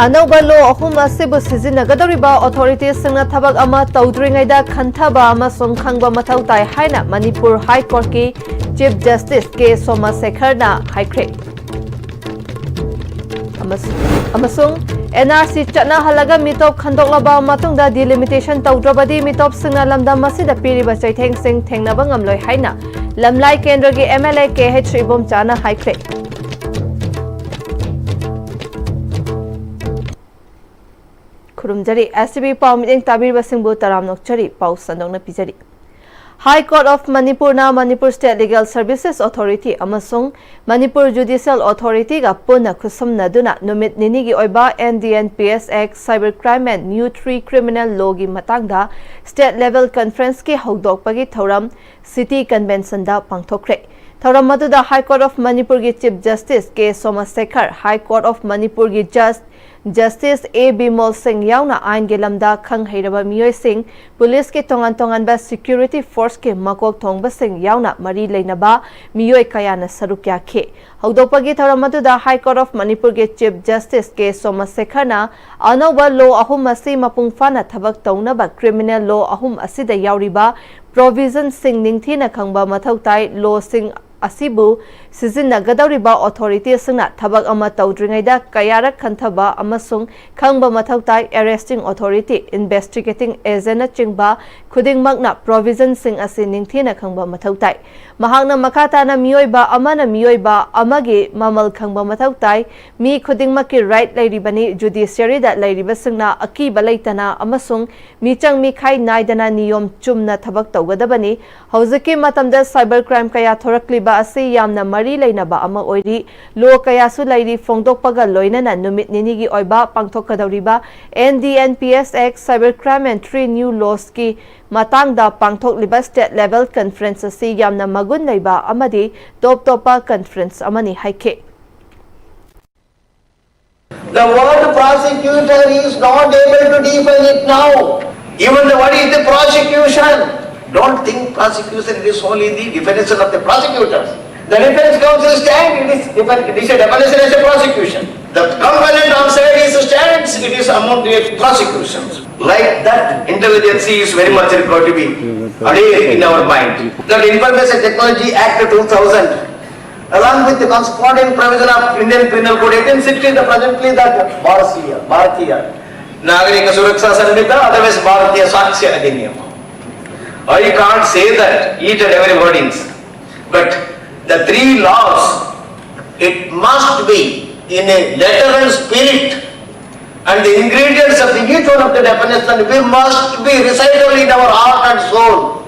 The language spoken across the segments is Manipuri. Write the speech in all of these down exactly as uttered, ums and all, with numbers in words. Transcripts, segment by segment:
ꯑꯅꯧꯕ ꯂꯣ ꯑꯍꯨꯝ ꯑꯁꯤꯕꯨ ꯁꯤꯖꯤꯟꯅꯒꯗꯧꯔꯤꯕ ꯑꯣꯊꯣꯔꯤꯇꯤꯁꯤꯡꯅ ꯊꯕꯛ ꯑꯃ ꯇꯧꯗ꯭ꯔꯤꯉꯩꯗ ꯈꯟꯊꯕ ꯑꯃꯁꯨꯡ ꯈꯪꯕ ꯃꯊꯧ ꯇꯥꯏ ꯍꯥꯏꯅ ꯃꯅꯤꯄꯨꯔ ꯍꯥꯏ ꯀꯣꯔꯠꯀꯤ ꯆꯤꯐ ꯖꯁꯇꯤꯁ ꯀꯦ ꯁꯣꯃꯥꯁꯦꯈꯔꯅ ꯍꯥꯏꯈ꯭ꯔꯦ꯫ ꯑꯃꯁꯨꯡ, ꯑꯃꯁꯨꯡ ꯑꯦꯟ ꯑꯥꯔ ꯁꯤ ꯆꯠꯅꯍꯜꯂꯒ ꯃꯤꯇꯣꯞ ꯈꯟꯗꯣꯛꯂꯕ ꯃꯇꯨꯡꯗ ꯗꯤꯂꯤꯃꯤꯇꯦꯁꯟ ꯇꯧꯗ꯭ꯔꯕꯗꯤ ꯃꯤꯇꯣꯞꯁꯤꯡꯅ ꯂꯝꯗꯝ ꯑꯁꯤꯗ ꯄꯤꯔꯤꯕ ꯆꯩꯊꯦꯡꯁꯤꯡ ꯊꯦꯡꯅꯕ ꯉꯝꯂꯣꯏ ꯍꯥꯏꯅ ꯂꯝꯂꯥꯏ ꯀꯦꯟꯗ꯭ꯔꯒꯤ M L A K H ꯏꯕꯣꯝꯆꯥꯅ ꯍꯥꯏꯈ꯭ꯔꯦ꯫ ꯈꯨꯔꯨꯝꯖꯔꯤ꯫ ꯑꯦꯁ ꯇꯤ ꯚꯤ ꯄꯥꯎ ꯃꯤꯠꯌꯦꯡ ꯇꯥꯕꯤꯔꯤꯕꯁꯤꯡꯕꯨ ꯇꯔꯥꯝꯅ ꯑꯣꯛꯆꯔꯤ꯫ ꯄꯥꯎ ꯁꯟꯗꯣꯛꯅ ꯄꯤꯖꯔꯤ꯫ High Court of ꯃꯅꯤꯄꯨꯔꯅ Manipur state legal services authority ꯑꯃꯁꯨꯡ ꯃꯅꯤꯄꯨꯔ ꯖꯨꯗꯤꯁꯤꯌꯦꯜ ꯑꯣꯊꯣꯔꯤꯇꯤꯒ ꯄꯨꯟꯅ ꯈꯨꯠꯁꯝꯅꯗꯨꯅ ꯅꯨꯃꯤꯠ ꯅꯤꯅꯤꯒꯤ ꯑꯣꯏꯕ N D N P S act, cyber crime and new three criminal ꯂꯣꯒꯤ ꯃꯇꯥꯡꯗ ꯁ꯭ꯇꯦꯠ ꯂꯦꯚꯦꯜ ꯀꯟꯐꯔꯦꯟꯁꯀꯤ ꯍꯧꯗꯣꯛꯄꯒꯤ ꯊꯧꯔꯝ ꯁꯤꯇꯤ ꯀꯟꯚꯦꯟꯁꯟꯗ ꯄꯥꯡꯊꯣꯛꯈ꯭ꯔꯦ꯫ ꯊꯧꯔꯝ ꯑꯗꯨꯗ ꯍꯥꯏ ꯀꯣꯔꯠ ꯑꯣꯐ ꯃꯅꯤꯄꯨꯔꯒꯤ chief justice K Somasekhar, high court of ꯃꯅꯤꯄꯨꯔꯒꯤ ꯖꯁ ꯖꯁꯇꯤꯁ ꯑꯦ ꯕꯤꯃꯣꯜ ꯁꯤꯡ ꯌꯥꯎꯅ ꯑꯥꯏꯟꯒꯤ ꯂꯝꯗ ꯈꯪ ꯍꯩꯔꯕ ꯃꯤꯑꯣꯏꯁꯤꯡ, ꯄꯨꯂꯤꯁꯀꯤ ꯇꯣꯉꯥꯟ ꯇꯣꯉꯥꯟꯕ ꯁꯦꯀ꯭ꯌꯨꯔꯤꯇꯤ ꯐꯣꯔꯁꯀꯤ ꯃꯀꯣꯛ ꯊꯣꯡꯕꯁꯤꯡ ꯌꯥꯎꯅ ꯃꯔꯤ ꯂꯩꯅꯕ ꯃꯤꯑꯣꯏ ꯀꯌꯥꯅ ꯁꯔꯨꯛ ꯌꯥꯈꯤ꯫ ꯍꯧꯗꯣꯛꯄꯒꯤ ꯊꯧꯔꯝ ꯑꯗꯨꯗ ꯍꯥꯏ ꯀꯣꯔꯠ ꯑꯣꯐ ꯃꯅꯤꯄꯨꯔꯒꯤ ꯆꯤꯐ ꯖꯁꯇꯤꯁ ꯀꯦ ꯁꯣꯃꯥꯁꯦꯈꯔꯅ ꯑꯅꯧꯕ ꯂꯣ ꯑꯍꯨꯝ ꯑꯁꯤ ꯃꯄꯨꯡ ꯐꯥꯅ ꯊꯕꯛ ꯇꯧꯅꯕ ꯀ꯭ꯔꯤꯃꯤꯅꯦꯜ ꯂꯣ ꯑꯍꯨꯝ ꯑꯁꯤꯗ ꯌꯥꯎꯔꯤꯕ ꯄ꯭ꯔꯣꯚꯤꯖꯟꯁꯤꯡ ꯅꯤꯡꯊꯤꯅ ꯈꯪꯕ ꯃꯊꯧ ꯇꯥꯏ꯫ ꯂꯣꯁꯤꯡ ꯑꯁꯤꯕꯨ ꯁꯤꯖꯤꯟꯅꯒꯗꯧꯔꯤꯕ ꯑꯣꯊꯣꯔꯤꯇꯤꯁꯤꯡꯅ ꯊꯕꯛ ꯑꯃ ꯇꯧꯗ꯭ꯔꯤꯉꯩꯗ ꯀꯌꯥꯔꯛ ꯈꯟꯊꯕ ꯑꯃꯁꯨꯡ ꯈꯪꯕ ꯃꯊꯧ ꯇꯥꯏ꯫ ꯑꯦꯔꯦꯁꯇꯤꯡ ꯑꯣꯊꯣꯔꯤꯇꯤ, ꯏꯟꯚꯦꯁꯇꯤꯒꯦꯇꯤꯡ ꯑꯦꯖꯦꯟꯅꯆꯤꯡꯕ ꯈꯨꯗꯤꯡꯃꯛꯅ ꯄ꯭ꯔꯣꯚꯤꯖꯟꯁꯤꯡ ꯑꯁꯤ ꯅꯤꯡꯊꯤꯅ ꯈꯪꯕ ꯃꯊꯧ ꯇꯥꯏ꯫ ꯃꯍꯥꯛꯅ ꯃꯈꯥ ꯇꯥꯅ ꯃꯤꯑꯣꯏꯕ ꯑꯃꯅ ꯃꯤꯑꯣꯏꯕ ꯑꯃꯒꯤ ꯃꯃꯜ ꯈꯪꯕ ꯃꯊꯧ ꯇꯥꯏ꯫ ꯃꯤ ꯈꯨꯗꯤꯡꯃꯛꯀꯤ ꯔꯥꯏꯠ ꯂꯩꯔꯤꯕꯅꯤ꯫ ꯖꯨꯗꯤꯁꯤꯌꯔꯤꯗ ꯂꯩꯔꯤꯕꯁꯤꯡꯅ ꯑꯀꯤꯕ ꯂꯩꯇꯅ ꯑꯃꯁꯨꯡ ꯃꯤꯆꯪ ꯃꯤꯈꯥꯏ ꯅꯥꯏꯗꯅ ꯅꯤꯌꯣꯝ ꯆꯨꯝꯅ ꯊꯕꯛ ꯇꯧꯒꯗꯕꯅꯤ꯫ ꯍꯧꯖꯤꯛꯀꯤ ꯃꯇꯝꯗ ꯁꯥꯏꯕꯔ ꯀ꯭ꯔꯥꯏꯝ ꯀꯌꯥ ꯊꯣꯔꯛꯂꯤꯕ ꯑꯁꯤ ꯌꯥꯝꯅ ꯃꯔꯤ ꯂꯩꯅꯕ ꯑꯃ ꯑꯣꯏꯔꯤ꯫ ꯂꯣ ꯀꯌꯥꯁꯨ ꯂꯩꯔꯤ꯫ ꯐꯣꯡꯗꯣꯛꯄꯒ ꯂꯣꯏꯅꯅ ꯅꯨꯃꯤꯠ ꯅꯤꯅꯤꯒꯤ ꯑꯣꯏꯕ ꯄꯥꯡꯊꯣꯛꯀꯗꯧꯔꯤꯕ N D N P S act, cyber crime and three new ꯂꯣꯁꯀꯤ ꯃꯇꯥꯡꯗ ꯄꯥꯡꯊꯣꯛꯂꯤꯕ ꯁ꯭ꯇꯦꯠ ꯂꯦꯚꯦꯜ ꯀꯟꯐꯔꯦꯟꯁ ꯑꯁꯤ ꯌꯥꯝꯅ ꯃꯒꯨꯟ ꯂꯩꯕ ꯑꯃꯗꯤ ꯇꯣꯞ ꯇꯣꯞꯄ ꯀꯟꯐꯔꯦꯟꯁ ꯑꯃꯅꯤ ꯍꯥꯏꯈꯤ꯫ The word prosecutor is not able to define it now. Even the, what is the prosecution? Don't think prosecution, it is only the definition of the prosecutors. The defense counsel stand, it is, it is a definition as a prosecution. The complainant answered is stands, it is amount to a prosecution. Like that, intelligence is very much required to be aware in our mind. That Information Technology Act two thousand, along with the corresponding provision of Indian Penal Code eighteen sixty, the presently that Bharatiya, Bharatiya Nagarika Suraksha Sanhita, otherwise Bharatiya Sakshya Adhiniyam. I can't say that each and every wordings, but the three laws, it must be in a letter and spirit, and the ingredients of the each one of the definition, we must be recited in our heart and soul.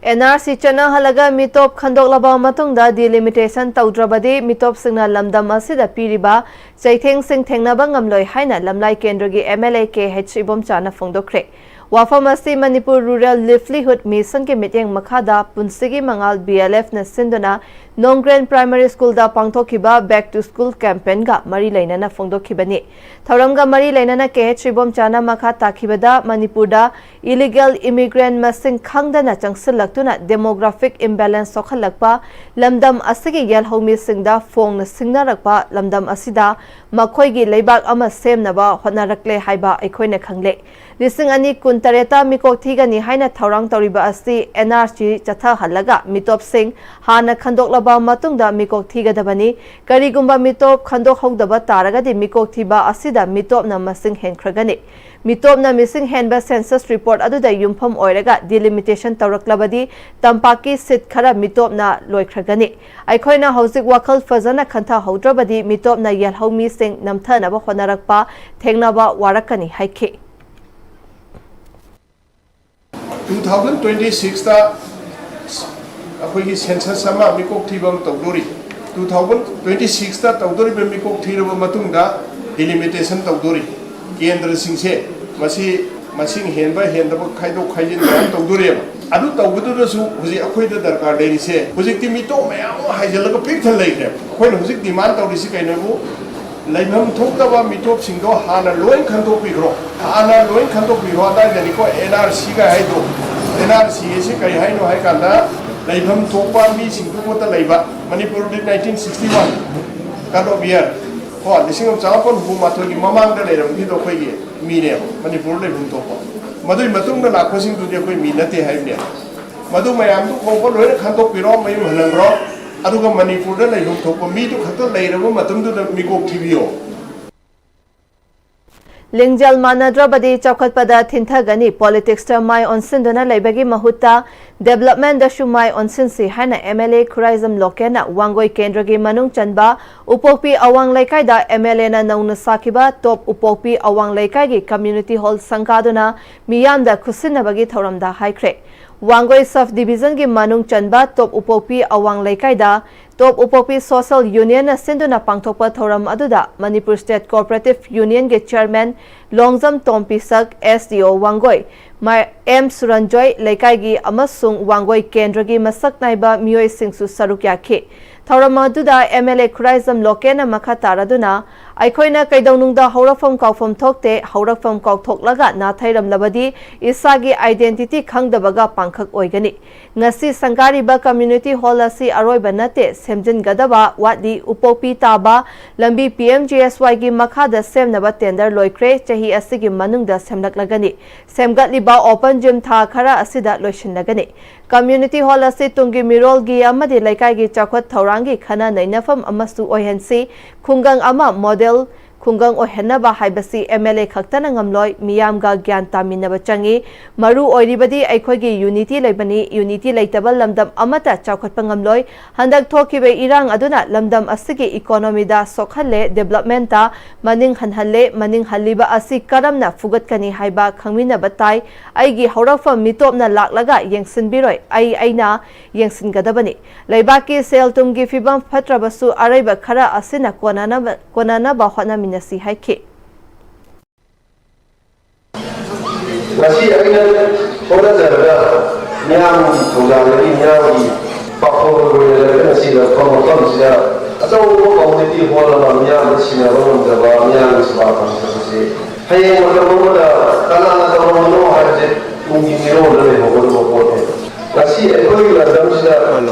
N R C ꯆꯠꯅꯍꯜꯂꯒ ꯃꯤꯇꯣꯞ ꯈꯟꯗꯣꯛꯂꯕ ꯃꯇꯨꯡꯗ ꯗꯤꯂꯤꯃꯤꯇꯦꯁꯟ ꯇꯧꯗ꯭ꯔꯕꯗꯤ ꯃꯤꯇꯣꯞꯁꯤꯡꯅ ꯂꯝꯗꯝ ꯑꯁꯤꯗ ꯄꯤꯔꯤꯕ ꯆꯩꯊꯦꯡꯁꯤꯡ ꯊꯦꯡꯅꯕ ꯉꯝꯂꯣꯏ ꯍꯥꯏꯅ ꯂꯝꯂꯥꯏ ꯀꯦꯟꯗ꯭ꯔꯒꯤ M L A K H ꯏꯕꯣꯝꯆꯥꯅ ꯐꯣꯡꯗꯣꯛꯈ꯭ꯔꯦ꯫ ꯋꯥꯐꯝ ꯑꯁꯤ ꯃꯅꯤꯄꯨꯔ ꯔꯨꯔꯦꯜ ꯂꯤꯚꯂꯤꯍꯨꯗ ꯃꯤꯁꯟꯒꯤ ꯃꯤꯠꯌꯦꯡ ꯃꯈꯥꯗ ꯄꯨꯟꯁꯤꯒꯤ ꯃꯉꯥꯜ ꯕꯤ ꯑꯦꯜ ꯑꯦꯐꯅ ꯁꯤꯟꯗꯨꯅ ꯅꯣꯡꯒ꯭ꯔꯦꯟ ꯄ꯭ꯔꯥꯏꯃꯥꯔꯤ ꯁ꯭ꯀꯨꯜꯗ ꯄꯥꯡꯊꯣꯛꯈꯤꯕ ꯕꯦꯛ ꯇꯨ ꯁ꯭ꯀꯨꯜ ꯀꯦꯝꯄꯦꯟꯒ ꯃꯔꯤ ꯂꯩꯅꯅ ꯐꯣꯡꯗꯣꯛꯈꯤꯕꯅꯤ꯫ ꯊꯧꯔꯝꯒ ꯃꯔꯤ ꯂꯩꯅꯅ ꯀꯦ ꯑꯩꯆ ꯏꯕꯣꯝꯆꯥꯅ ꯃꯈꯥ ꯇꯥꯈꯤꯕꯗ ꯃꯅꯤꯄꯨꯔꯗ ꯏꯂꯤꯒꯦꯜ ꯏꯃꯤꯒ꯭ꯔꯦꯟ ꯃꯁꯤꯡ ꯈꯪꯗꯅ ꯆꯪꯁꯤꯜꯂꯛꯇꯨꯅ ꯗꯦꯃꯣꯒ꯭ꯔꯥꯐꯤꯛ ꯏꯝꯕꯦꯂꯦꯟꯁ ꯊꯣꯛꯍꯜꯂꯛꯄ, ꯂꯝꯗꯝ ꯑꯁꯤꯒꯤ ꯌꯦꯜꯍꯧꯃꯤꯁꯤꯡꯗ ꯐꯣꯡꯅ ꯁꯤꯡꯅꯔꯛꯄ, ꯂꯝꯗꯝ ꯑꯁꯤꯗ ꯃꯈꯣꯏꯒꯤ ꯂꯩꯕꯥꯛ ꯑꯃ ꯁꯦꯝꯅꯕ ꯍꯣꯠꯅꯔꯛꯂꯦ ꯍꯥꯏꯕ ꯑꯩꯈꯣꯏꯅ ꯈꯪꯂꯦ꯫ ꯂꯤꯁꯤꯡ ꯑꯅꯤ ꯀꯨꯟꯇꯔꯦꯠꯇ ꯃꯤꯀꯣꯛ ꯊꯤꯒꯅꯤ ꯍꯥꯏꯅ ꯊꯧꯔꯥꯡ ꯇꯧꯔꯤꯕ ꯑꯁꯤ ꯑꯦꯟ ꯑꯥꯔ ꯁꯤ ꯆꯠꯊꯍꯜꯂꯒ ꯃꯤꯇꯣꯞꯁꯤꯡ ꯍꯥꯟꯅ ꯈꯟꯗꯣꯛꯂꯕ ꯃꯇꯨꯡꯗ ꯃꯤꯀꯣꯛ ꯊꯤꯒꯗꯕꯅꯤ꯫ ꯀꯔꯤꯒꯨꯝꯕ ꯃꯤꯇꯣꯞ ꯈꯟꯗꯣꯛꯍꯧꯗꯕ ꯇꯥꯔꯒꯗꯤ ꯃꯤꯀꯣꯛ ꯊꯤꯕ ꯑꯁꯤꯗ ꯃꯤꯇꯣꯞꯅ ꯃꯁꯤꯡ ꯍꯦꯟꯈ꯭ꯔꯒꯅꯤ꯫ ꯃꯤꯇꯣꯞꯅ ꯃꯤꯁꯤꯡ ꯍꯦꯟꯕ ꯁꯦꯟꯁꯁ ꯔꯤꯄꯣꯔꯠ ꯑꯗꯨꯗ ꯌꯨꯝꯐꯝ ꯑꯣꯏꯔꯒ ꯗꯤꯂꯤꯃꯤꯇꯦꯁꯟ ꯇꯧꯔꯛꯂꯕꯗꯤ ꯇꯝꯄꯥꯛꯀꯤ ꯁꯤꯠ ꯈꯔ ꯃꯤꯇꯣꯞꯅ ꯂꯣꯏꯈ꯭ꯔꯒꯅꯤ꯫ ꯑꯩꯈꯣꯏꯅ ꯍꯧꯖꯤꯛ ꯋꯥꯈꯜ ꯐꯖꯅ ꯈꯟꯊꯍꯧꯗ꯭ꯔꯕꯗꯤ ꯃꯤꯇꯣꯞꯅ ꯌꯦꯜꯍꯧꯃꯤꯁꯤꯡ ꯅꯝꯊꯅꯕ ꯍꯣꯠꯅꯔꯛꯄ ꯊꯦꯡꯅꯕ ꯋꯥꯔꯛꯀꯅꯤ ꯍꯥꯏꯈꯤ꯫ ꯇꯨ ꯊꯥꯎꯖꯟ ꯇ꯭ꯋꯦꯟꯇꯤ ꯁꯤꯛꯁꯇ ꯑꯩꯈꯣꯏꯒꯤ ꯁꯦꯟꯁꯁ ꯑꯃ ꯃꯤꯀꯣꯛ ꯊꯤꯕ ꯑꯃ ꯇꯧꯗꯣꯔꯤ꯫ ꯇꯨ ꯊꯥꯎꯖꯟ ꯇ꯭ꯋꯦꯟꯇꯤ ꯁꯤꯛꯁꯇ ꯇꯧꯗꯣꯔꯤꯕ ꯃꯤꯀꯣꯛ ꯊꯤꯔꯕ ꯃꯇꯨꯡꯗ ꯗꯤꯂꯤꯃꯤꯇꯦꯁꯟ ꯇꯧꯗꯣꯔꯤ꯫ ꯀꯦꯟꯗ꯭ꯔꯁꯤꯡꯁꯦ ꯃꯁꯤ ꯃꯁꯤꯡ ꯍꯦꯟꯕ ꯍꯦꯟꯗꯕ ꯈꯥꯏꯗꯣꯛ ꯈꯥꯏꯖꯤꯟ ꯃꯌꯥꯝ ꯇꯧꯗꯣꯔꯤꯕ꯫ ꯑꯗꯨ ꯇꯧꯕꯗꯨꯗꯁꯨ ꯍꯧꯖꯤꯛ ꯑꯩꯈꯣꯏꯗ ꯗꯔꯀꯥꯔ ꯂꯩꯔꯤꯁꯦ, ꯍꯧꯖꯤꯛꯇꯤ ꯃꯤꯇꯣꯞ ꯃꯌꯥꯝ ꯑꯃ ꯍꯥꯏꯖꯤꯜꯂꯒ ꯄꯤꯛ ꯊꯟ ꯂꯩꯈ꯭ꯔꯦ꯫ ꯑꯩꯈꯣꯏꯅ ꯍꯧꯖꯤꯛ ꯗꯤꯃꯥꯟ ꯇꯧꯔꯤꯁꯤ ꯀꯩꯅꯣꯕꯨ, ꯂꯩꯐꯝ ꯊꯣꯛꯇꯕ ꯃꯤꯇꯣꯞꯁꯤꯡꯗꯣ ꯍꯥꯟꯅ ꯂꯣꯏ ꯈꯟꯗꯣꯛꯄꯤꯈ꯭ꯔꯣ꯫ ꯍꯥꯟꯅ ꯂꯣꯏ ꯈꯟꯗꯣꯛꯄꯤꯈ꯭ꯔꯣ꯫ ꯑꯗꯥꯏꯗꯅꯤꯀꯣ ꯑꯦꯟ ꯑꯥꯔ ꯁꯤꯒ ꯍꯥꯏꯗꯣ꯫ ꯑꯦꯟ ꯑꯥꯔ ꯁꯤ ꯑꯁꯤ ꯀꯔꯤ ꯍꯥꯏꯅꯣ ꯍꯥꯏ ꯀꯥꯟꯗ, ꯂꯩꯐꯝ ꯊꯣꯛꯄ ꯃꯤꯁꯤꯡꯗꯨꯃꯠꯇ ꯂꯩꯕ꯫ ꯃꯅꯤꯄꯨꯔꯗꯤ nineteen sixty one Cut off year, ꯀꯣ, ꯂꯤꯁꯤꯡ ꯑꯃ ꯆꯃꯥꯄꯟ ꯍꯨꯝꯐꯨ ꯃꯥꯊꯣꯏꯒꯤ ꯃꯃꯥꯡꯗ ꯂꯩꯔꯝꯈꯤꯕꯗꯣ ꯑꯩꯈꯣꯏꯒꯤ ꯃꯤꯅꯦꯕ, ꯃꯅꯤꯄꯨꯔꯗ ꯂꯩꯐꯝ ꯊꯣꯛꯄ꯫ ꯃꯗꯨꯒꯤ ꯃꯇꯨꯡꯗ ꯂꯥꯛꯄꯁꯤꯡꯗꯨꯗꯤ ꯑꯩꯈꯣꯏ ꯃꯤ ꯅꯠꯇꯦ ꯍꯥꯏꯕꯅꯦ꯫ ꯃꯗꯨ ꯃꯌꯥꯝꯗꯨ ꯈꯣꯡꯕ ꯂꯣꯏꯅ ꯈꯟꯗꯣꯛꯄꯤꯔꯣ, ꯃꯌꯨꯝ ꯍꯜꯍꯟꯈ꯭ꯔꯣ꯫ ꯑꯗꯨꯒ ꯃꯅꯤꯄꯨꯔꯗ ꯂꯩꯐꯝ ꯊꯣꯛꯄ ꯃꯤꯗꯨ ꯈꯛꯇ ꯂꯩꯔꯕ ꯃꯇꯝꯗꯨꯗ ꯃꯤꯀꯣꯛ ꯊꯤꯕꯤꯌꯣ꯫ ꯂꯤꯡꯖꯦꯜ ꯃꯥꯟꯅꯗ꯭ꯔꯕꯗꯤ ꯆꯥꯎꯈꯠꯄꯗ ꯊꯤꯟꯊꯒꯅꯤ꯫ ꯄꯣꯂꯤꯇꯤꯛꯁꯇ ꯃꯥꯏ ꯑꯣꯟꯁꯤꯟꯗꯨꯅ ꯂꯩꯕꯒꯤ ꯃꯍꯨꯠꯇ ꯗꯦꯕꯂꯞꯃꯦꯟꯗꯁꯨ ꯃꯥꯏ ꯑꯣꯟꯁꯤꯟꯁꯤ ꯍꯥꯏꯅ ꯑꯦꯝ ꯑꯦꯜ ꯑꯦ ꯈꯨꯔꯥꯏꯖꯝ ꯂꯣꯀꯦꯟꯅ ꯋꯥꯡꯒꯣꯏ ꯀꯦꯟꯗ꯭ꯔꯒꯤ ꯃꯅꯨꯡ ꯆꯟꯕ ꯎꯄꯣꯛꯄꯤ ꯑꯋꯥꯡ ꯂꯩꯀꯥꯏꯗ ꯑꯦꯝ ꯑꯦꯜ ꯑꯦꯅ ꯅꯧꯅ ꯁꯥꯈꯤꯕ ꯇꯣꯞ ꯎꯄꯣꯛꯄꯤ ꯑꯋꯥꯡ ꯂꯩꯀꯥꯏꯒꯤ ꯀꯝꯃ꯭ꯌꯨꯅꯤꯇꯤ ꯍꯣꯜ ꯁꯪꯒꯥꯗꯨꯅ ꯃꯤꯌꯥꯝꯗ ꯈꯨꯠꯁꯤꯟꯅꯕꯒꯤ ꯊꯧꯔꯝꯗ ꯍꯥꯏꯈ꯭ꯔꯦ꯫ ꯋꯥꯡꯒꯣꯏ ꯁꯕ ꯗꯤꯕꯤꯖꯟꯒꯤ ꯃꯅꯨꯡ ꯆꯟꯕ ꯇꯣꯞ ꯎꯄꯣꯛꯄꯤ ꯑꯋꯥꯡ ꯂꯩꯀꯥꯏꯗ ꯇꯣꯞ ꯎꯄꯣꯛꯄꯤ ꯁꯣꯁꯦꯜ ꯌꯨꯅꯤꯌꯟꯅ ꯁꯤꯟꯗꯨꯅ ꯄꯥꯡꯊꯣꯛꯄ ꯊꯧꯔꯝ ꯑꯗꯨꯗ ꯃꯅꯤꯄꯨꯔ ꯁ꯭ꯇꯦꯠ ꯀꯣꯑꯣꯄꯔꯦꯇꯤꯚ ꯌꯨꯅꯤꯌꯟꯒꯤ chairman Longjam Tompisak, S D O Wangoi, ꯃꯥ-, ꯑꯦꯝ ꯁꯨꯔꯟꯖꯣꯏ, ꯂꯩꯀꯥꯏꯒꯤ ꯑꯃꯁꯨꯡ ꯋꯥꯡꯒꯣꯏ ꯀꯦꯟꯗ꯭ꯔꯒꯤ ꯃꯁꯛ ꯅꯥꯏꯕ ꯃꯤꯑꯣꯏꯁꯤꯡꯁꯨ ꯁꯔꯨꯛ ꯌꯥꯈꯤ꯫ ꯊꯧꯔꯝ ꯑꯗꯨꯗ ꯑꯦꯝ ꯑꯦꯜ ꯑꯦ ꯈꯨꯔꯥꯏꯖꯝ ꯂꯣꯀꯦꯟꯅ ꯃꯈꯥ ꯇꯥꯔꯗꯨꯅ, "ꯑꯩꯈꯣꯏꯅ ꯀꯩꯗꯧꯅꯨꯡꯗ ꯍꯧꯔꯛꯐꯝ ꯀꯥꯎꯐꯝ ꯊꯣꯛꯇꯦ, ꯍꯧꯔꯛꯐꯝ ꯀꯥꯎꯊꯣꯛꯂꯒ ꯅꯥꯊꯩꯔꯝꯂꯕꯗꯤ ꯏꯁꯥꯒꯤ identity ꯈꯪꯗꯕꯒ ꯄꯥꯡꯈꯛ ꯑꯣꯏꯒꯅꯤ꯫ ꯉꯁꯤ ꯁꯪꯒꯥꯔꯤꯕ ꯀꯝꯃ꯭ꯌꯨꯅꯤꯇꯤ ꯍꯣꯜ ꯑꯁꯤ ꯑꯔꯣꯏꯕ ꯅꯠꯇꯦ, ꯁꯦꯝꯖꯤꯟꯒꯗꯕ ꯋꯥꯠꯂꯤ꯫ ꯎꯄꯣꯛꯄꯤ ꯇꯥꯕ ꯂꯝꯕꯤ ꯄꯤ ꯑꯦꯝ ꯖꯤ ꯑꯦꯁ ꯋꯥꯏꯒꯤ ꯃꯈꯥꯗ ꯁꯦꯝꯅꯕ ꯇꯦꯟꯗꯔ ꯂꯣꯏꯈ꯭ꯔꯦ, ꯆꯍꯤ ꯑꯁꯤꯒꯤ ꯃꯅꯨꯡꯗ ꯁꯦꯝꯂꯛꯂꯒꯅꯤ꯫ ꯁꯦꯝꯒꯠꯂꯤꯕ ꯑꯣꯄꯟ ꯖꯤꯝ ꯊꯥ ꯈꯔ ꯑꯁꯤꯗ ꯂꯣꯏꯁꯤꯟꯂꯒꯅꯤ꯫ ꯀꯝꯃ꯭ꯌꯨꯅꯤꯇꯤ ꯍꯣꯜ ꯑꯁꯤ ꯇꯨꯡꯒꯤ ꯃꯤꯔꯣꯜꯒꯤ ꯑꯃꯗꯤ ꯂꯩꯀꯥꯏꯒꯤ ꯆꯥꯎꯈꯠ ꯊꯧꯔꯥꯡꯒꯤ ꯈꯟꯅ ꯅꯩꯅꯐꯝ ꯑꯃꯁꯨ ꯑꯣꯏꯍꯟꯁꯤ꯫ ꯈꯨꯡꯒꯪ ꯑꯃ ꯃꯣꯗꯦꯜ ꯈꯨꯡꯒꯪ ꯑꯣꯏꯍꯟꯅꯕ ꯍꯥꯏꯕꯁꯤ ꯑꯦꯝ ꯑꯦꯜ ꯑꯦ ꯈꯛꯇꯅ ꯉꯝꯂꯣꯏ, ꯃꯤꯌꯥꯝꯒ ꯒ꯭ꯌꯥꯟ ꯇꯥꯃꯤꯟꯅꯕ ꯆꯪꯏ꯫ ꯃꯔꯨ ꯑꯣꯏꯔꯤꯕꯗꯤ ꯑꯩꯈꯣꯏꯒꯤ ꯌꯨꯅꯤꯇꯤ ꯂꯩꯕꯅꯤ꯫ ꯌꯨꯅꯤꯇꯤ ꯂꯩꯇꯕ ꯂꯝꯗꯝ ꯑꯃꯠꯇ ꯆꯥꯎꯈꯠꯄ ꯉꯝꯂꯣꯏ꯫ ꯍꯟꯗꯛ ꯊꯣꯛꯈꯤꯕ ꯏꯔꯥꯡ ꯑꯗꯨꯅ ꯂꯝꯗꯝ ꯑꯁꯤꯒꯤ ꯏꯀꯣꯅꯣꯃꯤꯗ ꯁꯣꯛꯍꯜꯂꯦ, ꯗꯦꯕꯂꯞꯃꯦꯟꯇ ꯃꯅꯤꯡ ꯍꯟꯍꯜꯂꯦ꯫ ꯃꯅꯤꯡ ꯍꯜꯂꯤꯕ ꯑꯁꯤ ꯀꯔꯝꯅ ꯐꯨꯒꯠꯀꯅꯤ ꯍꯥꯏꯕ ꯈꯪꯃꯤꯟꯅꯕ ꯇꯥꯏ꯫ ꯑꯩꯒꯤ ꯍꯧꯔꯛꯐꯝ ꯃꯤꯇꯣꯞꯅ ꯂꯥꯛꯂꯒ ꯌꯦꯡꯁꯤꯟꯕꯤꯔꯣꯏ, ꯑꯩ ꯑꯩꯅ ꯌꯦꯡꯁꯤꯟꯒꯗꯕꯅꯤ꯫ ꯂꯩꯕꯥꯛꯀꯤ ꯁꯦꯜ ꯊꯨꯝꯒꯤ ꯐꯤꯕꯝ ꯐꯠꯇ꯭ꯔꯕꯁꯨ ꯑꯔꯩꯕ ꯈꯔ ꯑꯁꯤꯅ ꯀꯣꯟꯅꯅꯕ, ꯀꯣꯟꯅꯅꯕ ꯍꯣꯠꯅꯃꯤꯟꯅꯁꯤ" ꯍꯥꯏꯈꯤ꯫ ꯉꯁꯤ ꯑꯩꯅ ꯍꯣꯠꯅꯖꯔꯒ ꯃꯤꯌꯥꯝꯒꯤ ꯊꯧꯖꯥꯜꯗꯒꯤ, ꯃꯤꯌꯥꯝꯒꯤ ꯄꯥꯈꯣꯜ ꯑꯣꯏꯅ ꯂꯩꯔꯒ ꯉꯁꯤ ꯂꯥꯛꯄ ꯃꯐꯝꯁꯤꯗ ꯑꯆꯧꯕ ꯀꯝꯃ꯭ꯌꯨꯅꯤꯇꯤ ꯍꯣꯜ ꯑꯃ ꯃꯤꯌꯥꯝꯗ ꯁꯤꯟꯅꯕ ꯉꯝꯖꯕ, ꯃꯤꯌꯥꯝꯒꯤ ꯁꯦꯕꯥ ꯐꯪꯖꯕꯁꯦ ꯍꯌꯦꯡ ꯃꯇꯝ ꯑꯃꯗ ꯀꯅꯥꯅ ꯇꯧꯔꯝꯕꯅꯣ ꯍꯥꯏꯕꯁꯦ ꯇꯨꯡꯒꯤ ꯃꯤꯔꯣꯜꯗ ꯂꯩꯍꯧꯒꯗꯕ ꯄꯣꯠꯅꯦꯕ꯫ ꯉꯁꯤ ꯑꯩꯈꯣꯏꯒꯤ ꯂꯝꯗꯝꯁꯤꯗ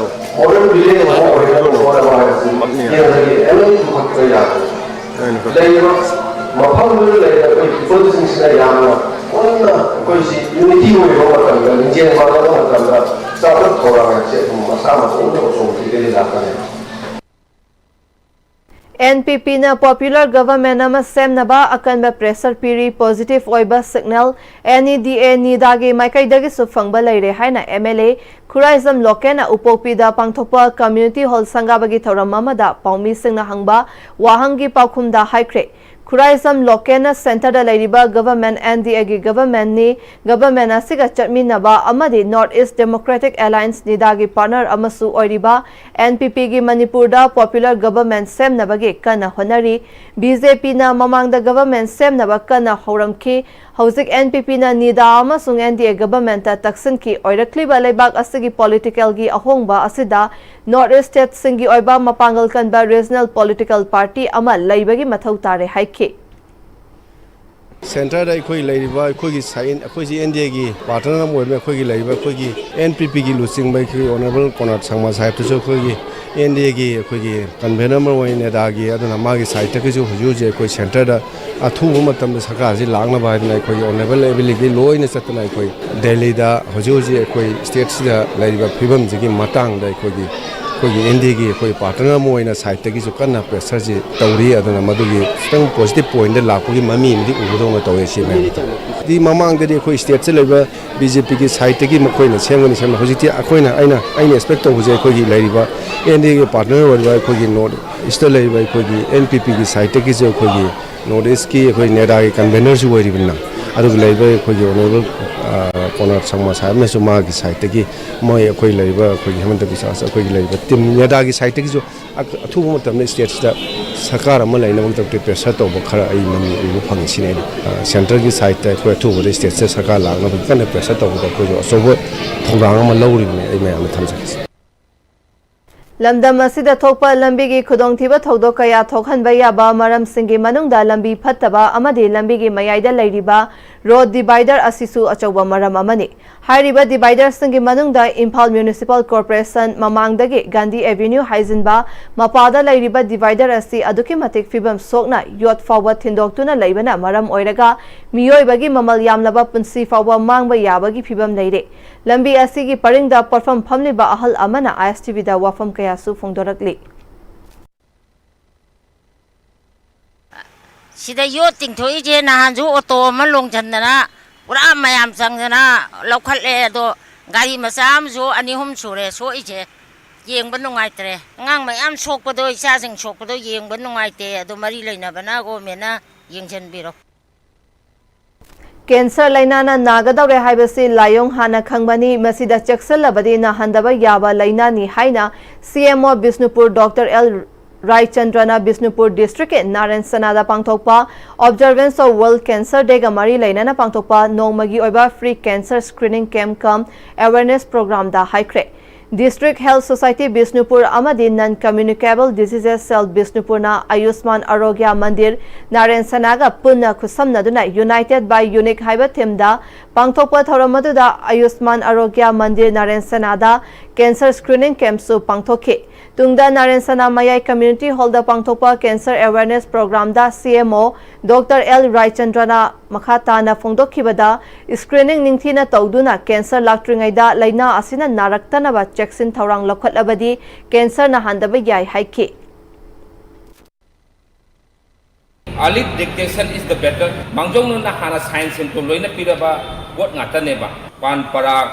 ꯃꯣꯗꯦꯜ ꯚꯤꯂꯦꯖ ꯑꯃ ꯑꯣꯏꯅꯕ ꯍꯣꯠꯅꯕ ꯍꯥꯏꯕꯁꯤ ꯌꯦꯡꯉꯒꯦ꯫ ꯄꯨꯟꯁꯤꯡꯁꯤꯅ ꯌꯥꯝꯅ ꯄꯨꯟꯅ ꯑꯩꯈꯣꯏꯁꯤ ꯌꯨꯅꯤꯇꯤ ꯑꯣꯏꯕ ꯃꯇꯝꯗ, ꯂꯤꯡꯖꯦꯜ ꯃꯥꯟꯅꯕ ꯃꯇꯝꯗ ꯆꯥꯎꯈꯠ ꯊꯧꯔꯥꯡ ꯍꯥꯏꯁꯦ ꯑꯗꯨꯝ ꯃꯁꯥ ꯃꯇꯣꯝꯇ ꯑꯆꯧꯕ ꯐꯤꯕꯝꯗ ꯂꯥꯛꯀꯅꯤ꯫ ꯑꯦꯟ ꯄꯤ ꯄꯤꯅ ꯄꯣꯄꯨꯂꯔ ꯒꯚꯔꯟꯃꯦꯟ ꯑꯃ ꯁꯦꯝꯅꯕ ꯑꯀꯟꯕ ꯄ꯭ꯔꯦꯁꯔ ꯄꯤꯔꯤ꯫ ꯄꯣꯖꯤꯇꯤꯚ ꯑꯣꯏꯕ ꯁꯤꯒꯅꯦꯜ ꯑꯦꯟ ꯏ ꯗꯤ ꯑꯦ ꯅꯤꯗꯥꯒꯤ ꯃꯥꯏꯀꯩꯗꯒꯤꯁꯨ ꯐꯪꯕ ꯂꯩꯔꯦ ꯍꯥꯏꯅ ꯑꯦꯝ ꯑꯦꯜ ꯑꯦ ꯈꯨꯔꯥꯏꯖꯝ ꯂꯣꯀꯦꯟꯅ ꯎꯄꯣꯛꯄꯤꯗ ꯄꯥꯡꯊꯣꯛꯄ ꯀꯝꯃ꯭ꯌꯨꯅꯤꯇꯤ ꯍꯣꯜ ꯁꯪꯒꯥꯕꯒꯤ ꯊꯧꯔꯝ ꯑꯃꯗ ꯄꯥꯎꯃꯤꯁꯤꯡꯅ ꯍꯪꯕ ꯋꯥꯍꯪꯒꯤ ꯄꯥꯎꯈꯨꯝꯗ ꯍꯥꯏꯈ꯭ꯔꯦ꯫ ꯈꯨꯔꯥꯏꯖꯝ ꯂꯣꯀꯦꯟꯅ ꯁꯦꯟꯇꯔꯗ ꯂꯩꯔꯤꯕ ꯒꯚꯔꯟꯃꯦꯟ ꯑꯦꯟ ꯗꯤ ꯑꯦꯒꯤ ꯒꯚꯔꯟꯃꯦꯟꯅꯤ꯫ ꯒꯚꯔꯟꯃꯦꯟ ꯑꯁꯤꯒ ꯆꯠꯃꯤꯟꯅꯕ ꯑꯃꯗꯤ ꯅꯣꯔꯠ ꯏꯁ ꯗꯦꯃꯣꯀ꯭ꯔꯦꯇꯤꯛ ꯑꯦꯂꯥꯏꯟꯁ ꯅꯤꯗꯥꯒꯤ ꯄꯥꯔꯠꯅꯔ ꯑꯃꯁꯨ ꯑꯣꯏꯔꯤꯕ ꯑꯦꯟ ꯄꯤ ꯄꯤꯒꯤ ꯃꯅꯤꯄꯨꯔꯗ ꯄꯣꯄꯨꯂꯔ ꯒꯚꯔꯟꯃꯦꯟ ꯁꯦꯝꯅꯕꯒꯤ ꯀꯟꯅ ꯍꯣꯠꯅꯔꯤ꯫ ꯕꯤ ꯖꯦ ꯄꯤꯅ ꯃꯃꯥꯡꯗ ꯒꯚꯔꯟꯃꯦꯟ ꯁꯦꯝꯅꯕ ꯀꯟꯅ ꯍꯧꯔꯝꯈꯤ꯫ ꯍꯧꯖꯤꯛ ꯑꯦꯟ ꯄꯤ ꯄꯤꯅ ꯅꯤꯗꯥ ꯑꯃꯁꯨꯡ ꯑꯦꯟ ꯗꯤ ꯑꯦ ꯒꯚꯔꯟꯃꯦꯟꯇ ꯇꯛꯁꯤꯟꯈꯤ꯫ ꯑꯣꯏꯔꯛꯂꯤꯕ ꯂꯩꯕꯥꯛ ꯑꯁꯤꯒꯤ ꯄꯣꯂꯤꯇꯤꯀꯦꯜꯒꯤ ꯑꯍꯣꯡꯕ ꯑꯁꯤꯗ ꯅꯣꯔꯠ ꯏꯁ ꯁ꯭ꯇꯦꯠꯁꯤꯡꯒꯤ ꯑꯣꯏꯕ ꯃꯄꯥꯡꯒꯜ ꯀꯟꯕ ꯔꯤꯖꯅꯦꯜ ꯄꯣꯂꯤꯇꯤꯀꯦꯜ ꯄꯥꯔꯇꯤ ꯑꯃ ꯂꯩꯕꯒꯤ ꯃꯊꯧ ꯇꯥꯔꯦ ꯍꯥꯏꯈꯤ꯫ ꯁꯦꯟꯇꯔꯗ ꯑꯩꯈꯣꯏ ꯂꯩꯔꯤꯕ ꯑꯩꯈꯣꯏꯒꯤ ꯁꯥꯏꯟ ꯑꯩꯈꯣꯏꯁꯤ ꯑꯦꯟ ꯗꯤ ꯑꯦꯒꯤ ꯄꯥꯔꯠꯅꯔ ꯑꯃ ꯑꯣꯏꯕꯅ ꯑꯩꯈꯣꯏꯒꯤ ꯂꯩꯔꯤꯕ ꯑꯩꯈꯣꯏꯒꯤ ꯑꯦꯟ ꯄꯤ ꯄꯤꯒꯤ ꯂꯨꯆꯤꯡꯕ ꯑꯩꯈꯣꯏꯒꯤ ꯑꯣꯅꯔꯦꯕꯜ ꯀꯣꯅꯥꯔꯠ ꯁꯪꯃ ꯁꯥꯍꯦꯕꯇꯁꯨ ꯑꯩꯈꯣꯏꯒꯤ ꯑꯦꯟ ꯗꯤ ꯑꯦꯒꯤ ꯑꯩꯈꯣꯏꯒꯤ ꯀꯟꯚꯦꯅꯔ ꯑꯃ ꯑꯣꯏ ꯅꯦꯗꯥꯒꯤ, ꯑꯗꯨꯅ ꯃꯥꯒꯤ ꯁꯥꯏꯠꯇꯒꯤꯁꯨ ꯍꯧꯖꯤꯛ ꯍꯧꯖꯤꯛ ꯑꯩꯈꯣꯏ ꯁꯦꯟꯇꯔꯗ ꯑꯊꯨꯕ ꯃꯇꯝꯗ ꯁꯔꯀꯥꯔꯁꯤ ꯂꯥꯛꯅꯕ ꯍꯥꯏꯗꯅ ꯑꯩꯈꯣꯏꯒꯤ ꯑꯣꯅꯔꯦꯕꯜ ꯑꯦꯝ ꯑꯦꯜ ꯑꯦꯒꯤ ꯂꯣꯏꯅ ꯆꯠꯇꯅ ꯑꯩꯈꯣꯏ ꯗꯦꯜꯂꯤꯗ ꯍꯧꯖꯤꯛ ꯍꯧꯖꯤꯛ ꯑꯩꯈꯣꯏ ꯁ꯭ꯇꯦꯠꯁꯤꯗ ꯂꯩꯔꯤꯕ ꯐꯤꯕꯝꯁꯤꯒꯤ ꯃꯇꯥꯡꯗ ꯑꯩꯈꯣꯏꯒꯤ ꯑꯩꯈꯣꯏꯒꯤ ꯑꯦꯟ ꯗꯤ ꯑꯦꯒꯤ ꯑꯩꯈꯣꯏ ꯄꯥꯔꯠꯅꯔ ꯑꯃ ꯑꯣꯏꯅ ꯁꯥꯏꯠꯇꯒꯤꯁꯨ ꯀꯟꯅ ꯄ꯭ꯔꯦꯁꯔꯁꯤ ꯇꯧꯔꯤ꯫ ꯑꯗꯨꯅ ꯃꯗꯨꯒꯤ ꯈꯤꯇꯪ ꯄꯣꯖꯤꯇꯤꯚ ꯄꯣꯏꯟꯗ ꯂꯥꯛꯄꯒꯤ ꯃꯃꯤ ꯑꯃꯗꯤ ꯎꯕꯗꯧꯅ ꯇꯧꯋꯦ ꯁꯤ ꯃꯌꯥꯝ꯫ ꯍꯥꯏꯗꯤ ꯃꯃꯥꯡꯗꯗꯤ ꯑꯩꯈꯣꯏ ꯁ꯭ꯇꯦꯠꯁꯤ ꯂꯩꯕ ꯕꯤ ꯖꯦ ꯄꯤꯒꯤ ꯁꯥꯏꯠꯇꯒꯤ ꯃꯈꯣꯏꯅ ꯁꯦꯝꯒꯅꯤ ꯁꯦꯝꯅ, ꯍꯧꯖꯤꯛꯇꯤ ꯑꯩꯈꯣꯏꯅ ꯑꯩꯅ ꯑꯩꯅ ꯑꯦꯛꯁꯄꯦꯛ ꯇꯧꯕꯁꯦ ꯑꯩꯈꯣꯏꯒꯤ ꯂꯩꯔꯤꯕ ꯑꯦꯟ ꯗꯤ ꯑꯦꯒꯤ ꯄꯥꯔꯠꯅꯔ ꯑꯣꯏꯔꯤꯕ ꯑꯩꯈꯣꯏꯒꯤ ꯅꯣꯔꯠ ꯏꯁꯇ ꯂꯩꯔꯤꯕ ꯑꯩꯈꯣꯏꯒꯤ ꯑꯦꯟ ꯄꯤ ꯄꯤꯒꯤ ꯁꯥꯏꯠꯇꯒꯤꯁꯨ ꯑꯩꯈꯣꯏꯒꯤ ꯅꯣꯔꯠ ꯏꯁꯀꯤ ꯑꯩꯈꯣꯏ ꯅꯦꯗꯥꯒꯤ ꯀꯟꯚꯦꯅꯔꯁꯨ ꯑꯣꯏꯔꯤꯕꯅꯤꯅ, ꯑꯗꯨꯒ ꯂꯩꯔꯤꯕ ꯑꯩꯈꯣꯏꯒꯤ ꯑꯣꯅꯔꯦꯕꯜ ꯀꯣꯅꯥꯔ ꯁꯪꯃ ꯁꯥꯍꯦꯕꯅꯁꯨ ꯃꯥꯒꯤ ꯁꯥꯏꯠꯇꯒꯤ ꯃꯣꯏ ꯑꯩꯈꯣꯏ ꯂꯩꯔꯤꯕ ꯑꯩꯈꯣꯏꯒꯤ ꯍꯤꯃꯟꯇ ꯕꯤꯁ꯭ꯋꯥꯁ ꯑꯩꯈꯣꯏꯒꯤ ꯂꯩꯔꯤꯕ ꯇꯤꯝ ꯅꯦꯗꯥꯒꯤ ꯁꯥꯏꯠꯇꯒꯤ ꯁꯨ ꯑꯊꯨꯕ ꯃꯇꯝꯗ ꯁ꯭ꯇꯦꯠꯁꯤꯗ ꯁꯔꯀꯥꯔ ꯑꯃ ꯂꯩꯅꯕꯒꯤꯗꯃꯛꯇ ꯄ꯭ꯔꯦꯁꯔ ꯇꯧꯕ ꯈꯔ ꯑꯩ ꯃꯃꯤ ꯎꯕ ꯐꯪꯉꯤ꯫ ꯁꯤꯅꯤ ꯑꯩꯅ ꯁꯦꯟꯇꯔꯒꯤ ꯁꯥꯏꯠꯇ ꯑꯩꯈꯣꯏ ꯑꯊꯨꯕꯗ ꯁ꯭ꯇꯦꯠꯁꯤꯗ ꯁꯔꯀꯥꯔ ꯂꯥꯛꯅꯕꯒꯤ ꯀꯟꯅ ꯄ꯭ꯔꯦꯁꯔ ꯇꯧꯕꯗ ꯑꯩꯈꯣꯏꯁꯨ ꯑꯆꯧꯕ ꯊꯧꯗꯥꯡ ꯑꯃ ꯂꯧꯔꯤꯕꯅꯤ꯫ ꯑꯩ ꯃꯌꯥꯝꯗ ꯊꯝꯖꯒꯦ꯫ ꯂꯝꯗꯝ ꯑꯁꯤꯗ ꯊꯣꯛꯄ ꯂꯝꯕꯤꯒꯤ ꯈꯨꯗꯣꯡꯊꯤꯕ ꯊꯧꯗꯣꯛ ꯀꯌꯥ ꯊꯣꯛꯍꯟꯕ ꯌꯥꯕ ꯃꯔꯝꯁꯤꯡꯒꯤ ꯃꯅꯨꯡꯗ ꯂꯝꯕꯤ ꯐꯠꯇꯕ ꯑꯃꯗꯤ ꯂꯝꯕꯤꯒꯤ ꯃꯌꯥꯏꯗ ꯂꯩꯔꯤꯕ ꯔꯣꯗ ꯗꯤꯚꯥꯏꯗꯔ ꯑꯁꯤꯁꯨ ꯑꯆꯧꯕ ꯃꯔꯝ ꯑꯃꯅꯤ꯫ ꯍꯥꯏꯔꯤꯕ ꯗꯤꯚꯥꯏꯗꯔꯁꯤꯡꯒꯤ ꯃꯅꯨꯡꯗ ꯏꯝꯐꯥꯜ ꯃ꯭ꯌꯨꯅꯤꯁꯤꯄꯥꯜ ꯀꯣꯔꯄꯣꯔꯦꯁꯟ ꯃꯃꯥꯡꯗꯒꯤ ꯒꯥꯟꯙꯤ ꯑꯦꯚꯦꯅ꯭ꯌꯨ ꯍꯥꯏꯖꯤꯟꯕ ꯃꯄꯥꯗ ꯂꯩꯔꯤꯕ ꯗꯤꯚꯥꯏꯗꯔ ꯑꯁꯤ ꯑꯗꯨꯛꯀꯤ ꯃꯇꯤꯛ ꯐꯤꯕꯝ ꯁꯣꯛꯅ ꯌꯣꯠ ꯐꯥꯎꯕ ꯊꯤꯟꯗꯣꯛꯇꯨꯅ ꯂꯩꯕꯅ ꯃꯔꯝ ꯑꯣꯏꯔꯒ ꯃꯤꯑꯣꯏꯕꯒꯤ ꯃꯃꯜ ꯌꯥꯝꯂꯕ ꯄꯨꯟꯁꯤ ꯐꯥꯎꯕ ꯃꯥꯡꯕ ꯌꯥꯕꯒꯤ ꯐꯤꯕꯝ ꯂꯩꯔꯦ꯫ ꯂꯝꯕꯤ ꯑꯁꯤꯒꯤ ꯄꯔꯤꯡꯗ ꯄꯣꯠꯐꯝ ꯐꯝꯂꯤꯕ ꯑꯍꯜ ꯑꯃꯅ ꯑꯥꯏ ꯑꯦꯁ ꯇꯤ ꯚꯤꯗ ꯋꯥꯐꯝ ꯀꯌꯥꯁꯨ ꯐꯣꯡꯗꯣꯔꯛꯂꯤ꯫ ꯁꯤꯗ ꯌꯣꯠ ꯇꯤꯡꯊꯣꯛꯏꯁꯦ ꯅꯍꯥꯟꯁꯨ ꯑꯣꯇꯣ ꯑꯃ ꯂꯣꯡꯁꯤꯟꯗꯅ ꯄꯨꯔꯥ ꯃꯌꯥꯝ ꯆꯪꯗꯅ ꯂꯧꯈꯠꯂꯦ꯫ ꯑꯗꯣ ꯒꯥꯔꯤ ꯃꯆꯥ ꯑꯃꯁꯨ ꯑꯅꯤ ꯑꯍꯨꯝ ꯁꯨꯔꯦ ꯁꯣꯛꯏꯁꯦ꯫ ꯌꯦꯡꯕ ꯅꯨꯡꯉꯥꯏꯇ꯭ꯔꯦ꯫ ꯑꯉꯥꯡ ꯃꯌꯥꯝ ꯁꯣꯛꯄꯗꯣ, ꯏꯆꯥꯁꯤꯡ ꯁꯣꯛꯄꯗꯣ ꯌꯦꯡꯕ ꯅꯨꯡꯉꯥꯏꯇꯦ꯫ ꯑꯗꯣ ꯃꯔꯤ ꯂꯩꯅꯕꯅ, ꯒꯣꯃꯦꯟꯅ ꯌꯦꯡꯁꯤꯟꯕꯤꯔꯣ꯫ ꯀꯦꯟꯁꯔ ꯂꯥꯏꯅꯥꯅ ꯅꯥꯒꯗꯧꯔꯦ ꯍꯥꯏꯕꯁꯤ ꯂꯥꯏꯑꯣꯡ ꯍꯥꯟꯅ ꯈꯪꯕꯅꯤ꯫ ꯃꯁꯤꯗ ꯆꯦꯛꯁꯤꯜꯂꯕꯗꯤ ꯅꯥꯍꯟꯗꯕ ꯌꯥꯕ ꯂꯥꯏꯅꯥꯅꯤ ꯍꯥꯏꯅ ꯁꯤ M O Bishnupur doctor L ꯔꯥꯏꯆꯟꯗ꯭ꯔꯅ Bishnupur ꯗꯤꯁꯇ꯭ꯔꯤꯛꯀꯤ ꯅꯥꯔꯦꯟ ꯁꯅꯥꯗ ꯄꯥꯡꯊꯣꯛꯄ Observance of World Cancer Dayꯒ ꯃꯔꯤ ꯂꯩꯅꯅ ꯄꯥꯡꯊꯣꯛꯄ ꯅꯣꯡꯃꯒꯤ ꯑꯣꯏꯕ free cancer screening camp cum awareness programꯗ ꯍꯥꯏꯈ꯭ꯔꯦ꯫ District Health Society ꯕꯤꯁꯅꯨꯄꯨꯔ ꯑꯃꯗꯤ Non Communicable Diseases Cell ꯕꯤꯁꯅꯨꯄꯨꯔꯅ ꯑꯌꯨꯁꯃꯥꯟ ꯑꯔꯣꯒ꯭ꯌ ꯃꯟꯗꯤꯔ ꯅꯥꯔꯦꯟ ꯁꯅꯥꯒ ꯄꯨꯟꯅ ꯈꯨꯠꯁꯝꯅꯗꯨꯅ United by Unique ꯍꯥꯏꯕ themeꯗ ꯄꯥꯡꯊꯣꯛꯄ ꯊꯧꯔꯝ ꯑꯗꯨꯗ ꯑꯌꯨꯁꯃꯥꯟ ꯑꯔꯣꯒ꯭ꯌ ꯃꯟꯗꯤꯔ ꯅꯥꯔꯦꯟ ꯁꯅꯥꯗ cancer screening campꯁꯨ ꯄꯥꯡꯊꯣꯛꯈꯤ꯫ ꯇꯨꯡꯗ ꯅꯥꯔꯦꯟ ꯁꯅꯥ ꯃꯌꯥꯏ community hallꯗ ꯄꯥꯡꯊꯣꯛꯄ cancer awareness programꯗ ꯁꯤ ꯑꯦꯝ ꯑꯣ ꯗꯣꯛꯇꯔ ꯑꯦꯜ ꯔꯥꯏꯆꯟꯗ꯭ꯔꯅ ꯃꯈꯥ ꯇꯥꯅ ꯐꯣꯡꯗꯣꯛꯈꯤꯕꯗ, screening ꯅꯤꯡꯊꯤꯅ ꯇꯧꯗꯨꯅ cancer ꯂꯥꯛꯇ꯭ꯔꯤꯉꯩꯗ ꯂꯥꯏꯅꯥ ꯑꯁꯤꯅ ꯅꯥꯔꯛꯇꯅꯕ ꯆꯦꯛꯁꯤꯟ ꯊꯧꯔꯥꯡ ꯂꯧꯈꯠꯂꯕꯗꯤ cancer ꯅꯥꯍꯟꯗꯕ ꯌꯥꯏ ꯍꯥꯏꯈꯤ꯫ Early detection is the better. ꯃꯥꯡꯖꯧꯅꯅ ꯍꯥꯟꯅ sign symptom ꯂꯣꯏꯅ ꯄꯤꯔꯕ ꯄꯣꯠ ꯉꯥꯛꯇꯅꯦꯕ꯫ ꯄꯥꯟ ꯄꯔꯥꯛ,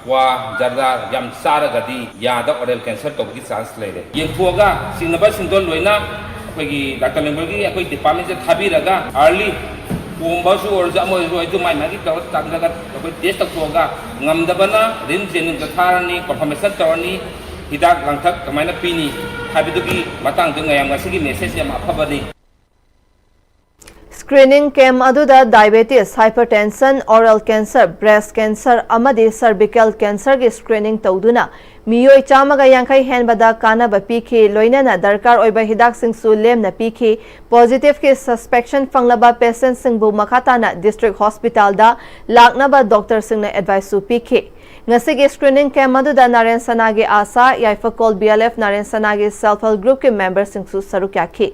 ꯀ꯭ꯋꯥ, ꯖꯔꯗꯥ ꯌꯥꯝ ꯆꯥꯔꯒꯗꯤ ꯌꯥꯗ oral cancer ꯇꯧꯕꯒꯤ chance ꯂꯩꯔꯦ꯫ ꯌꯦꯡꯊꯣꯛꯑꯒ ꯆꯤꯡꯅꯕꯁꯤꯡꯗꯣ ꯂꯣꯏꯅ ꯑꯩꯈꯣꯏꯒꯤ ꯗꯥꯛꯇꯔ ꯂꯦꯡꯒꯣꯜꯒꯤ ꯑꯩꯈꯣꯏ departmentꯁꯦ ꯊꯥꯕꯤꯔꯒ early ꯄꯣꯝꯕꯁꯨ ꯑꯣꯏꯔꯁꯨ ꯑꯃ ꯑꯣꯏꯔꯁꯨ ꯑꯗꯨ ꯃꯥꯏ ꯃꯥꯒꯤ ꯇꯧꯔ ꯇꯥꯟꯅꯔꯒ ꯑꯩꯈꯣꯏ test ꯇꯧꯊꯣꯛꯑꯒ ꯉꯝꯗꯕꯅ RIMS JNIMSꯇ ꯊꯥꯔꯅꯤ, confirmation ꯇꯧꯔꯅꯤ, ꯍꯤꯗꯥꯛ ꯂꯥꯡꯊꯛ ꯀꯃꯥꯏꯅ ꯄꯤꯅꯤ ꯍꯥꯏꯕꯗꯨꯒꯤ ꯃꯇꯥꯡꯗ ꯃꯌꯥꯝ ꯉꯁꯤꯒꯤ message ꯌꯥꯝ ꯑꯐꯕꯅꯤ꯫ Screening camp ꯑꯗꯨꯗ diabetes, hypertension, oral cancer, breast cancer ꯑꯃꯗꯤ cervical cancerꯒꯤ screening ꯇꯧꯗꯨꯅ ꯃꯤꯑꯣꯏ ꯆꯥꯝꯃꯒ ꯌꯥꯡꯈꯩ ꯍꯦꯟꯕꯗ ꯀꯥꯟꯅꯕ ꯄꯤꯈꯤ꯫ ꯂꯣꯏꯅꯅ ꯗꯔꯀꯥꯔ ꯑꯣꯏꯕ ꯍꯤꯗꯥꯛꯁꯤꯡꯁꯨ ꯂꯦꯝꯅ ꯄꯤꯈꯤ꯫ Positiveꯀꯤ suspicion ꯐꯪꯂꯕ patientꯁꯤꯡꯕꯨ ꯃꯈꯥ ꯇꯥꯅ district hospitalꯗ ꯂꯥꯛꯅꯕ doctorꯁꯤꯡꯅ adviceꯁꯨ ꯄꯤꯈꯤ꯫ ꯉꯁꯤꯒꯤ screening camp ꯑꯗꯨꯗ ꯅꯥꯔꯦꯟ ꯁꯅꯥꯒꯤ ꯑꯥꯁꯥ, ꯌꯥꯏꯐꯀꯣꯜ BLF ꯅꯥꯔꯦꯟ ꯁꯅꯥꯒꯤ self help groupꯀꯤ memberꯁꯤꯡꯁꯨ ꯁꯔꯨꯛ ꯌꯥꯈꯤ꯫